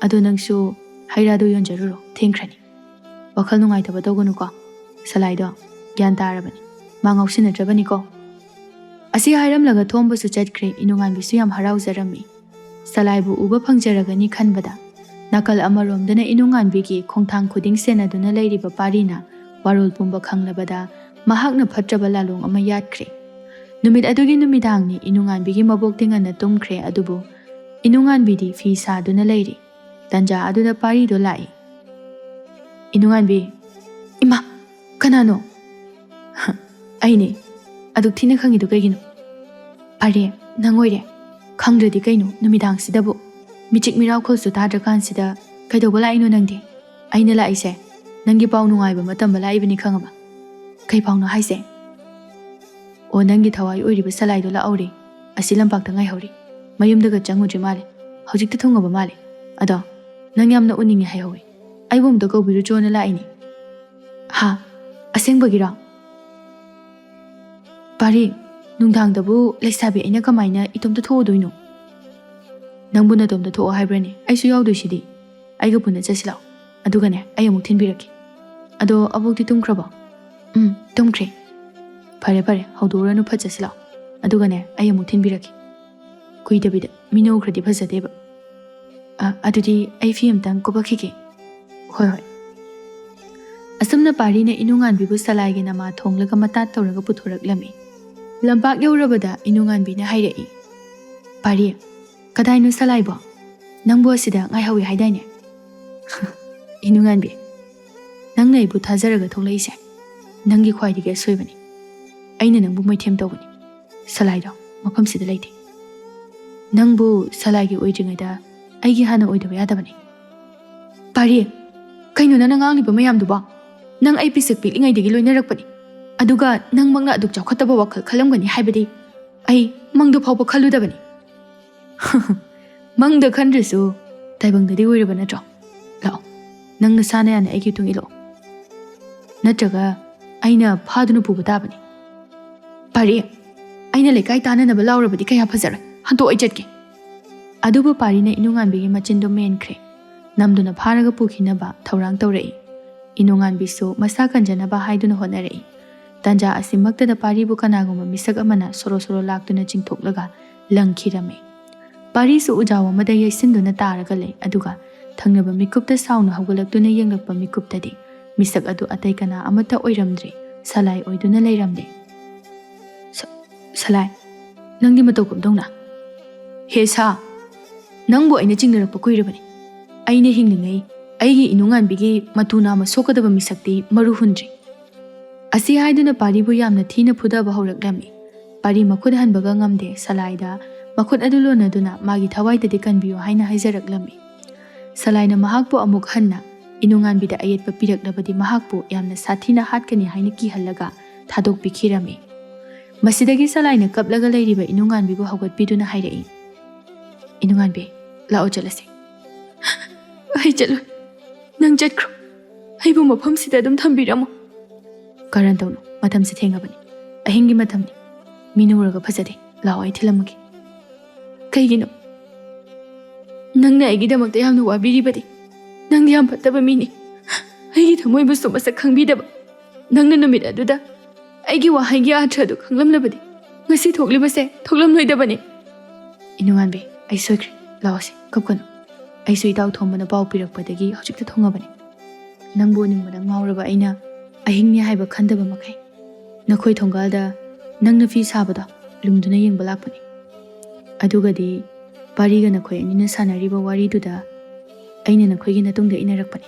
ꯑꯗꯣ ꯅꯪꯁꯨ ꯍꯩ ꯔꯥꯗꯣ ꯌꯣꯟꯖꯔꯨꯔꯣ, ꯊꯦꯡꯈ꯭ꯔꯅꯤ꯫ ꯋꯥꯈꯜ ꯅꯨꯡꯉꯥꯏꯇꯕ ꯇꯧꯒꯅꯨꯀꯣ꯫ ꯁꯂꯥꯏꯗꯣ ꯒ꯭ꯌꯥꯟ ꯇꯥꯔꯕꯅꯤ, ꯃꯥ ꯉꯥꯎꯁꯤꯟꯅꯗ꯭ꯔꯕꯅꯤꯀꯣ꯫ ꯑꯁꯤ ꯍꯥꯏꯔꯝꯂꯒ ꯊꯣꯝꯕꯁꯨ ꯆꯠꯈ꯭ꯔꯦ꯫ ꯏꯅꯨꯡꯉꯥꯟꯕꯤꯁꯨ ꯌꯥꯝ ꯍꯔꯥꯎꯖꯔꯝꯃꯤ꯫ ꯁꯂꯥꯏꯕꯨ ꯎꯕ ꯐꯪꯖꯔꯒꯅꯤ ꯈꯟꯕꯗ꯫ ꯅꯥꯀꯜ ꯑꯃꯔꯣꯝꯗꯅ ꯏꯅꯨꯡꯉꯥꯟꯕꯤꯒꯤ ꯈꯣꯡꯊꯥꯡ ꯈꯨꯗꯤꯡ ꯁꯦꯟꯅꯗꯨꯅ ꯂꯩꯔꯤꯕ ꯄꯥꯔꯤꯅ ꯋꯥꯔꯣꯜ ꯄꯨꯝꯕ ꯈꯪꯂꯕꯗ ꯃꯍꯥꯛꯅ ꯐꯠꯇ꯭ꯔꯕ ꯂꯥꯂꯣꯡ ꯑꯃ ꯌꯥꯠꯈ꯭ꯔꯦ꯫ ꯅꯨꯃꯤꯠ ꯑꯗꯨꯒꯤ ꯅꯨꯃꯤꯗꯥꯡꯅꯤ꯫ ꯏꯅꯨꯉꯥꯟꯕꯤꯒꯤ ꯃꯕꯣꯛꯇꯤ ꯉꯟꯅ ꯇꯨꯝꯈ꯭ꯔꯦ, ꯑꯗꯨꯕꯨ ꯏꯅꯨꯉꯥꯟꯕꯤꯗꯤ ꯐꯤ ꯁꯥꯗꯨꯅ ꯂꯩꯔꯤ꯫ ꯇꯟꯖꯥ ꯑꯗꯨꯗ ꯄꯥꯔꯤꯗꯣ ꯂꯥꯛꯏ꯫ "ꯏꯅꯨꯉꯥꯟꯕꯤ!" "ꯏꯃꯥ! ꯀꯅꯥꯅꯣ?" "ꯑꯩꯅꯦ꯫ ꯑꯗꯨꯛ ꯊꯤꯅ ꯈꯪꯉꯤꯗꯣ ꯀꯩꯒꯤꯅꯣ?" "ꯄꯥꯔꯤ, ꯅꯪ ꯑꯣꯏꯔꯦ꯫ ꯈꯪꯗ꯭ꯔꯗꯤ ꯀꯩꯅꯣ, ꯅꯨꯃꯤꯗꯥꯡꯁꯤꯗꯕꯨ? ꯃꯤꯆꯤꯛ ꯃꯤꯔꯥꯎꯈꯣꯜꯁꯨ ꯇꯥꯗ꯭ꯔꯀꯥꯟꯁꯤꯗ ꯀꯩꯗꯧꯕ ꯂꯥꯛꯏꯅꯣ ꯅꯪꯗꯤ?" "ꯑꯩꯅ ꯂꯥꯛꯏꯁꯦ ꯅꯪꯒꯤ ꯄꯥꯎ ꯅꯨꯡꯉꯥꯏꯕ ꯑꯃ ꯇꯝꯕ ꯂꯥꯛꯏꯕꯅꯤ, ꯈꯪꯉꯕ?" "ꯀꯩ ꯄꯥꯎꯅꯣ ꯍꯥꯏꯁꯦ?" "ꯑꯣ, ꯅꯪꯒꯤ ꯊꯋꯥꯏ ꯑꯣꯏꯔꯤꯕ ꯁꯂꯥꯏꯗꯣ ꯂꯥꯛꯍꯧꯔꯦ꯫ ꯑꯁꯤ ꯂꯝꯄꯥꯛꯇ ꯉꯥꯏꯍꯧꯔꯤ꯫ ꯃꯌꯨꯝꯗꯒ ꯆꯪꯉꯨꯗ꯭ꯔꯤ ꯃꯥꯜꯂꯦ꯫ ꯍꯧꯖꯤꯛꯇ ꯊꯨꯡꯉꯕ ꯃꯥꯜꯂꯦ꯫ ꯑꯗꯣ ꯅꯪ ꯌꯥꯝꯅ ꯎꯅꯤꯡꯉꯦ ꯍꯥꯏꯍꯧꯋꯦ꯫ ꯑꯩꯕꯨ ꯑꯝꯇ ꯀꯧꯕꯤꯔꯨꯆꯣꯅ ꯂꯥꯛꯏꯅꯦ꯫" "ꯍꯥ? ꯑꯁꯦꯡꯕꯒꯤꯔꯣ?" "ꯄꯥꯔꯤ, ꯅꯨꯡꯗꯥꯡꯗꯕꯨ ꯂꯩꯁꯥꯕꯤ ꯑꯩꯅ ꯀꯃꯥꯏꯅ ꯏꯇꯣꯝꯇ ꯊꯣꯛꯎꯗꯣꯏꯅꯣ?" "ꯅꯪꯕꯨ ꯅꯇꯣꯝꯇ ꯊꯣꯛꯑꯣ ꯍꯥꯏꯕ꯭ꯔꯅꯦ? ꯑꯩꯁꯨ ꯌꯥꯎꯗꯣꯏꯁꯤꯗꯤ꯫ ꯑꯩꯒ ꯄꯨꯟꯅ ꯆꯠꯁꯤ ꯂꯥꯛꯑꯣ꯫ ꯑꯗꯨꯒꯅꯦ, ꯑꯩ ꯑꯃꯨꯛ ꯊꯤꯟꯕꯤꯔꯛꯀꯦ꯫ ꯑꯗꯣ ꯑꯕꯣꯛꯇꯤ ꯇꯨꯝꯈ꯭ꯔꯕꯣ?" "ꯎꯝ, ꯇꯨꯝꯈ꯭ꯔꯦ꯫" "ꯐꯔꯦ, ꯐꯔꯦ, ꯍꯧꯗꯣꯛꯎꯔꯅꯨ, ꯐꯠ ꯆꯠꯁꯤ ꯂꯥꯛꯑꯣ꯫ ꯑꯗꯨꯒꯅꯦ, ꯑꯩ ꯑꯃꯨꯛ ꯊꯤꯟꯕꯤꯔꯛꯀꯦ꯫ ꯀꯨꯏꯗꯕꯤꯗ, ꯃꯤꯅ ꯎꯈ꯭ꯔꯗꯤ ꯐꯖꯗꯦꯕ꯫ ꯑ, ꯑꯗꯨꯗꯤ ꯑꯩ ꯐꯤ ꯑꯝꯇꯪ ꯀꯨꯞꯄꯛꯈꯤꯒꯦ꯫" "ꯍꯣꯏ, ꯍꯣꯏ꯫" ꯑꯁꯨꯝꯅ ꯄꯥꯔꯤꯅ ꯏꯅꯨꯉꯥꯟꯕꯤꯕꯨ ꯁꯂꯥꯏꯒꯤ ꯅꯃꯥ ꯊꯣꯡꯂꯒ ꯃꯇꯥꯠ ꯇꯧꯔꯒ ꯄꯨꯊꯣꯔꯛꯂꯝꯃꯤ꯫ ꯂꯝꯄꯥꯛ ꯌꯧꯔꯕꯗ ꯏꯅꯨꯉꯥꯟꯕꯤꯅ ꯍꯥꯏꯔꯛꯏ, "ꯄꯥꯔꯤ, ꯀꯗꯥꯏꯅꯣ ꯁꯂꯥꯏꯕꯣ? ꯅꯪꯕꯨ ꯑꯁꯤꯗ ꯉꯥꯏꯍꯧꯏ ꯍꯥꯏꯗꯥꯏꯅꯦ?" "ꯏꯅꯨꯉꯥꯟꯕꯤ, ꯅꯪꯅ ꯑꯩꯕꯨ ꯊꯥꯖꯔꯒ ꯊꯣꯛꯂꯛꯏꯁꯦ ꯅꯪꯒꯤ ꯈ꯭ꯋꯥꯏꯗꯒꯤ ꯑꯁꯣꯏꯕꯅꯤ꯫ ꯑꯩꯅ ꯅꯪꯕꯨ ꯃꯣꯏꯊꯦꯝ ꯇꯧꯕꯅꯤ꯫ ꯁꯂꯥꯏꯗꯣ ꯃꯐꯝꯁꯤꯗ ꯂꯩꯇꯦ꯫ ꯅꯪꯕꯨ ꯁꯂꯥꯏꯒꯤ ꯑꯣꯏꯗ꯭ꯔꯤꯉꯩꯗ ꯑꯩꯒꯤ ꯍꯥꯟꯅ ꯑꯣꯏꯗꯕ ꯌꯥꯗꯕꯅꯤ꯫" "ꯄꯥꯔꯤ, ꯀꯩꯅꯣ ꯅꯪꯅ ꯉꯥꯡꯂꯤꯕ ꯃꯌꯥꯝꯗꯨꯕꯣ? ꯅꯪ ꯑꯩ ꯄꯤꯁꯛ ꯄꯤꯛꯂꯤꯉꯩꯗꯒꯤ ꯂꯣꯏꯅꯔꯛꯄꯅꯤ꯫ ꯑꯗꯨꯒ ꯅꯪꯃꯛꯅ ꯑꯗꯨꯛ ꯆꯥꯎꯈꯠꯇꯕ ꯋꯥꯈꯜ ꯈꯜꯂꯝꯒꯅꯤ ꯍꯥꯏꯕꯗꯤ ꯑꯩ ꯃꯪꯗ ꯐꯥꯎꯕ ꯈꯜꯂꯨꯗꯕꯅꯤ꯫" "ꯃꯪꯗ ꯈꯟꯗ꯭ꯔꯁꯨ ꯇꯥꯏꯕꯪꯗꯗꯤ ꯑꯣꯏꯔꯕ ꯅꯠꯇ꯭ꯔꯣ? ꯂꯥꯛꯑꯣ, ꯅꯪ ꯅꯁꯥꯅ ꯌꯥꯅ ꯑꯩꯒꯤ ꯇꯨꯡ ꯏꯜꯂꯛꯑꯣ꯫ ꯅꯠꯇ꯭ꯔꯒ ꯑꯩꯅ ꯐꯥꯗꯨꯅ ꯄꯨꯕ ꯇꯥꯕꯅꯤ꯫" "ꯄꯥꯔꯤ, ꯑꯩꯅ ꯂꯩꯀꯥꯏ ꯇꯥꯅꯅꯕ ꯂꯥꯎꯔꯕꯗꯤ ꯀꯌꯥ ꯐꯖꯔꯣꯏ꯫ ꯍꯟꯇꯣꯛ, ꯑꯩ ꯆꯠꯀꯦ꯫" ꯑꯗꯨꯕꯨ ꯄꯥꯔꯤꯅ ꯏꯅꯨꯉꯥꯟꯕꯤꯒꯤ ꯃꯆꯤꯟꯗꯨ ꯃꯦꯟꯈ꯭ꯔꯦ꯫ ꯅꯝꯗꯨꯅ ꯐꯥꯔꯒ ꯄꯨꯈꯤꯅꯕ ꯊꯧꯔꯥꯡ ꯇꯧꯔꯛꯏ꯫ ꯏꯅꯨꯉꯥꯟꯕꯤꯁꯨ ꯃꯁꯥ ꯀꯟꯖꯅꯕ ꯍꯥꯏꯗꯨꯅ ꯍꯣꯠꯅꯔꯛꯏ꯫ ꯇꯟꯖꯥ ꯑꯁꯤꯃꯛꯇꯗ ꯄꯥꯔꯤꯕꯨ ꯀꯅꯥꯒꯨꯝꯕ ꯃꯤꯁꯛ ꯑꯃꯅ ꯁꯣꯔꯣ ꯁꯣꯔꯣ ꯂꯥꯛꯇꯨꯅ ꯆꯤꯡꯊꯣꯛꯂꯒ ꯂꯪꯈꯤꯔꯝꯃꯤ꯫ ꯄꯥꯔꯤꯁꯨ ꯎꯖꯥꯎ ꯑꯃꯗ ꯌꯩꯁꯤꯟꯗꯨꯅ ꯇꯥꯔꯒ ꯂꯩ, ꯑꯗꯨꯒ ꯊꯪꯅꯕ ꯃꯤꯀꯨꯞꯇ ꯁꯥꯎꯅ ꯍꯧꯒꯠꯂꯛꯇꯨꯅ ꯌꯦꯡꯂꯛꯄ ꯃꯤꯀꯨꯞꯇꯗꯤ ꯃꯤꯁꯛ ꯑꯗꯨ ꯑꯇꯩ ꯀꯅꯥ ꯑꯃꯠꯇ ꯑꯣꯏꯔꯝꯗ꯭ꯔꯦ, ꯁꯂꯥꯏ ꯑꯣꯏꯗꯨꯅ ꯂꯩꯔꯝꯂꯦ꯫ "ꯁ-, ꯁꯂꯥꯏ, ꯅꯪꯗꯤ ꯃꯇꯧ ꯀꯝꯗꯧꯅ?" "ꯍꯦ ꯁꯥ, ꯅꯪꯕꯨ ꯑꯩꯅ ꯆꯤꯡꯅꯔꯛꯄ ꯀꯨꯏꯔꯕꯅꯤ꯫ ꯑꯩꯅ ꯍꯤꯡꯂꯤꯉꯩ ꯑꯩꯒꯤ ꯏꯅꯨꯡꯉꯥꯟꯕꯤꯒꯤ ꯃꯇꯨ ꯅꯥꯝꯃ ꯁꯣꯛꯀꯗꯕ ꯃꯤꯁꯛꯇꯤ ꯃꯔꯨ ꯍꯨꯟꯗ꯭ꯔꯤ꯫" ꯑꯁꯤ ꯍꯥꯏꯗꯨꯅ ꯄꯥꯔꯤꯕꯨ ꯌꯥꯝꯅ ꯊꯤꯅ ꯐꯨꯗꯕ ꯍꯧꯔꯛꯂꯝꯃꯤ꯫ ꯄꯥꯔꯤ ꯃꯈꯨꯠ ꯍꯟꯕꯒ ꯉꯝꯗꯦ, ꯁꯂꯥꯏꯗ ꯃꯈꯨꯠ ꯑꯗꯨ ꯂꯣꯟꯅꯗꯨꯅ ꯃꯥꯒꯤ ꯊꯋꯥꯏꯗꯗꯤ ꯀꯟꯕꯤꯌꯨ ꯍꯥꯏꯅ ꯍꯥꯏꯖꯔꯛꯂꯝꯃꯤ꯫ ꯁꯂꯥꯏꯅ ꯃꯍꯥꯛꯄꯨ ꯑꯃꯨꯛ ꯍꯟꯅ ꯏꯅꯨꯡꯉꯥꯟꯕꯤꯗ ꯑꯌꯦꯠꯄ ꯄꯤꯔꯛꯂꯕꯗꯤ ꯃꯍꯥꯛꯄꯨ ꯌꯥꯝꯅ ꯁꯥꯊꯤꯅ ꯍꯥꯠꯀꯅꯤ ꯍꯥꯏꯅ ꯀꯤꯍꯜꯂꯒ ꯊꯥꯗꯣꯛꯄꯤꯈꯤꯔꯝꯃꯤ꯫ ꯃꯁꯤꯗꯒꯤ ꯁꯂꯥꯏꯅ ꯀꯞꯂꯒ ꯂꯩꯔꯤꯕ ꯏꯅꯨꯡꯉꯥꯟꯕꯤꯕꯨ ꯍꯧꯒꯠꯄꯤꯗꯨꯅ ꯍꯥꯏꯔꯛꯏ, "ꯏꯅꯨꯡꯉꯥꯟꯕꯤ, ꯂꯥꯛꯑꯣ ꯆꯠꯂꯁꯤ꯫" "ꯑꯩ ꯆꯠꯂꯣꯏ, ꯅꯪ ꯆꯠꯈ꯭ꯔꯣ꯫ ꯑꯩꯕꯨ ꯃꯐꯝꯁꯤꯗ ꯑꯗꯨꯝ ꯊꯝꯕꯤꯔꯝꯃꯣ꯫" "ꯀꯔꯟ ꯇꯧꯅꯨ, ꯃꯇꯝꯁꯤ ꯊꯦꯡꯉꯕꯅꯤ, ꯑꯍꯤꯡꯒꯤ ꯃꯇꯝꯅꯤ꯫ ꯃꯤꯅ ꯎꯔꯒ ꯐꯖꯗꯦ, ꯂꯥꯛꯑꯣ ꯑꯩ ꯊꯤꯜꯂꯝꯃꯒꯦ꯫" "ꯀꯩꯒꯤꯅꯣ? ꯅꯪꯅ ꯑꯩꯒꯤꯗꯃꯛꯇ ꯌꯥꯝꯅ ꯋꯥꯕꯤꯔꯤꯕꯗꯤ꯫ ꯅꯪꯗꯤ ꯌꯥꯝ ꯐꯠꯇꯕ ꯃꯤꯅꯤ꯫ ꯑꯩꯒꯤ ꯊꯃꯣꯏꯕꯨꯁꯨ ꯃꯁꯛ ꯈꯪꯕꯤꯗꯕ꯫ ꯅꯪꯅ ꯅꯨꯃꯤꯠ ꯑꯗꯨꯗ ꯑꯩꯒꯤ ꯋꯥꯍꯩꯒꯤ ꯑꯥꯔꯊ ꯑꯗꯨ ꯈꯪꯂꯝꯂꯕꯗꯤ ꯉꯁꯤ ꯊꯣꯛꯂꯤꯕꯁꯦ ꯊꯣꯛꯂꯝꯂꯣꯏꯗꯕꯅꯤ꯫" "ꯏꯅꯨꯡꯉꯥꯟꯕꯤ, ꯑꯩ ꯁꯣꯏꯈ꯭ꯔꯦ꯫ ꯂꯥꯛꯑꯣꯁꯦ, ꯀꯞꯀꯅꯨ꯫ ꯑꯩꯁꯨ ꯏꯇꯥꯎ ꯊꯣꯝꯕꯅ ꯄꯥꯎ ꯄꯤꯔꯛꯄꯗꯒꯤ ꯍꯧꯖꯤꯛꯇ ꯊꯣꯡꯉꯕꯅꯤ꯫ ꯅꯪꯕꯨ ꯎꯅꯤꯡꯕꯗ ꯉꯥꯎꯔꯕ ꯑꯩꯅ ꯑꯍꯤꯡꯅꯤ ꯍꯥꯏꯕ ꯈꯟꯗꯕ ꯃꯈꯩ ꯅꯈꯣꯏ ꯊꯣꯡꯒꯥꯜꯗ ꯅꯪꯅ ꯐꯤ ꯁꯥꯕꯗꯣ ꯂꯨꯝꯗꯨꯅ ꯌꯦꯡꯕ ꯂꯥꯛꯄꯅꯤ꯫ ꯑꯗꯨꯒꯗꯤ ꯄꯥꯔꯤꯒ ꯅꯈꯣꯏ ꯑꯅꯤꯅ ꯁꯥꯟꯅꯔꯤꯕ ꯋꯥꯔꯤꯗꯨꯗ ꯑꯩꯅ ꯅꯈꯣꯏꯒꯤ ꯅꯇꯨꯡꯗ ꯏꯟꯅꯔꯛꯄꯅꯤ꯫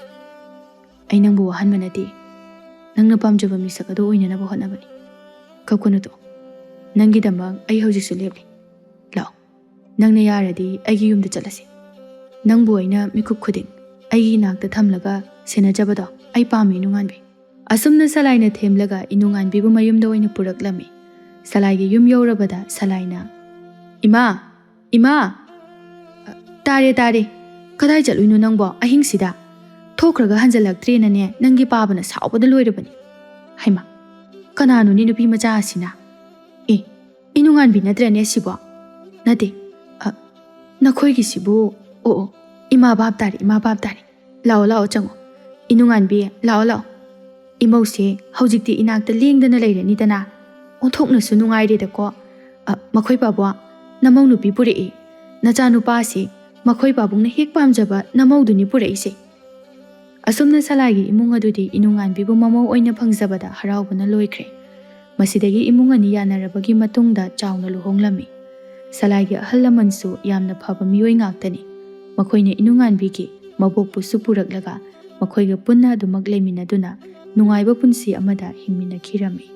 ꯑꯩ ꯅꯪꯕꯨ ꯋꯥꯍꯟꯕ ꯅꯠꯇꯦ꯫ ꯅꯪꯅ ꯄꯥꯝꯖꯕ ꯃꯤꯁꯛ ꯑꯗꯨ ꯑꯣꯏꯅꯅꯕ ꯍꯣꯠꯅꯕꯅꯤ꯫ ꯀꯞꯀꯅꯨ ꯇꯣ꯫ ꯅꯪꯒꯤꯗꯃꯛ ꯑꯩ ꯍꯧꯖꯤꯛꯁꯨ ꯂꯦꯞꯂꯤ꯫ ꯂꯥꯛꯑꯣ, ꯅꯪꯅ ꯌꯥꯔꯗꯤ ꯑꯩꯒꯤ ꯌꯨꯝꯗ ꯆꯠꯂꯁꯤ꯫ ꯅꯪꯕꯨ ꯑꯩꯅ ꯃꯤꯀꯨꯞ ꯈꯨꯗꯤꯡ ꯑꯩꯒꯤ ꯏꯅꯥꯛꯇ ꯊꯝꯂꯒ ꯁꯦꯟꯅꯖꯕꯗꯣ ꯑꯩ ꯄꯥꯝꯃꯤ, ꯏꯅꯨꯡꯉꯥꯟꯕꯤ꯫" ꯑꯁꯨꯝꯅ ꯁꯂꯥꯏꯅ ꯊꯦꯝꯂꯒ ꯏꯅꯨꯡꯉꯥꯟꯕꯤꯕꯨ ꯃꯌꯨꯝꯗ ꯑꯣꯏꯅ ꯄꯨꯔꯛꯂꯝꯃꯤ꯫ ꯁꯂꯥꯏꯒꯤ ꯌꯨꯝ ꯌꯧꯔꯕꯗ ꯁꯂꯥꯏꯅ, "ꯏꯃꯥ! ꯏꯃꯥ!" "ꯇꯥꯔꯦ, ꯇꯥꯔꯦ꯫ ꯀꯗꯥꯏ ꯆꯠꯂꯨꯏꯅꯣ ꯅꯪꯕꯣ ꯑꯍꯤꯡꯁꯤꯗ? ꯊꯣꯛꯈ꯭ꯔꯒ ꯍꯟꯖꯜꯂꯛꯇ꯭ꯔꯦꯅꯅꯦ ꯅꯪꯒꯤ ꯄꯥꯕꯅ ꯁꯥꯎꯕꯗ ꯂꯣꯏꯔꯕꯅꯤ꯫" "ꯍꯩꯃꯥ, ꯀꯅꯥꯅꯣꯅꯦ ꯅꯨꯄꯤ ꯃꯆꯥ ꯑꯁꯤꯅ? ꯑꯦ, ꯏꯅꯨꯡꯉꯥꯟꯕꯤ ꯅꯠꯇ꯭ꯔꯅꯦ ꯁꯤꯕꯣ?" "ꯅꯠꯇꯦ꯫ ꯑ, ꯅꯈꯣꯏꯒꯤꯁꯤꯕꯨ, ꯑꯣ, ꯑꯣ, ꯏꯃꯥ ꯚꯥꯞ ꯇꯥꯔꯦ, ꯏꯃꯥ ꯚꯥꯞ ꯇꯥꯔꯦ꯫ ꯂꯥꯛꯑꯣ, ꯂꯥꯛꯑꯣ, ꯆꯪꯉꯣ꯫ ꯏꯅꯨꯡꯉꯥꯟꯕꯤ, ꯂꯥꯛꯑꯣ, ꯂꯥꯛꯑꯣ꯫ ꯏꯃꯧꯁꯦ ꯍꯧꯖꯤꯛꯇꯤ ꯏꯅꯥꯛꯇ ꯂꯦꯡꯗꯅ ꯂꯩꯔꯅꯤꯗꯅ꯫ ꯑꯣꯟꯊꯣꯛꯅꯁꯨ ꯅꯨꯡꯉꯥꯏꯔꯦꯗꯀꯣ꯫ ꯑ, ꯃꯈꯣꯏ ꯄꯥꯕꯨꯡ, ꯅꯃꯧ ꯅꯨꯄꯤ ꯄꯨꯔꯛꯏ꯫ ꯅꯆꯥꯅꯨꯄꯥꯁꯤ ꯃꯈꯣꯏ ꯄꯥꯕꯨꯡꯅ ꯍꯦꯛ ꯄꯥꯝꯖꯕ ꯅꯃꯧꯗꯨꯅꯤ ꯄꯨꯔꯛꯏꯁꯦ꯫" ꯑꯁꯨꯝꯅ ꯁꯂꯥꯏꯒꯤ ꯏꯃꯨꯡ ꯑꯗꯨꯗꯤ ꯏꯅꯨꯉꯥꯟꯕꯤꯕꯨ ꯃꯃꯧ ꯑꯣꯏꯅ ꯐꯪꯖꯕꯗ ꯍꯔꯥꯎꯕꯅ ꯂꯣꯏꯈ꯭ꯔꯦ꯫ ꯃꯁꯤꯗꯒꯤ ꯏꯃꯨꯡ ꯑꯅꯤ ꯌꯥꯅꯔꯕꯒꯤ ꯃꯇꯨꯡꯗ ꯆꯥꯎꯅ ꯂꯨꯍꯣꯡꯂꯝꯃꯤ꯫ ꯁꯂꯥꯏꯒꯤ ꯑꯍꯜ ꯂꯃꯟꯁꯨ ꯌꯥꯝꯅ ꯐꯕ ꯃꯤꯑꯣꯏ ꯉꯥꯛꯇꯅꯤ꯫ ꯃꯈꯣꯏꯅ ꯏꯅꯨꯉꯥꯟꯕꯤꯒꯤ ꯃꯕꯣꯛꯄꯨꯁꯨ ꯄꯨꯔꯛꯂꯒ ꯃꯈꯣꯏꯒ ꯄꯨꯟꯅ ꯑꯗꯨꯃꯛ ꯂꯩꯃꯤꯟꯅꯗꯨꯅ ꯅꯨꯡꯉꯥꯏꯕ ꯄꯨꯟꯁꯤ ꯑꯃꯗ ꯍꯤꯡꯃꯤꯟꯅꯈꯤꯔꯝꯃꯤ꯫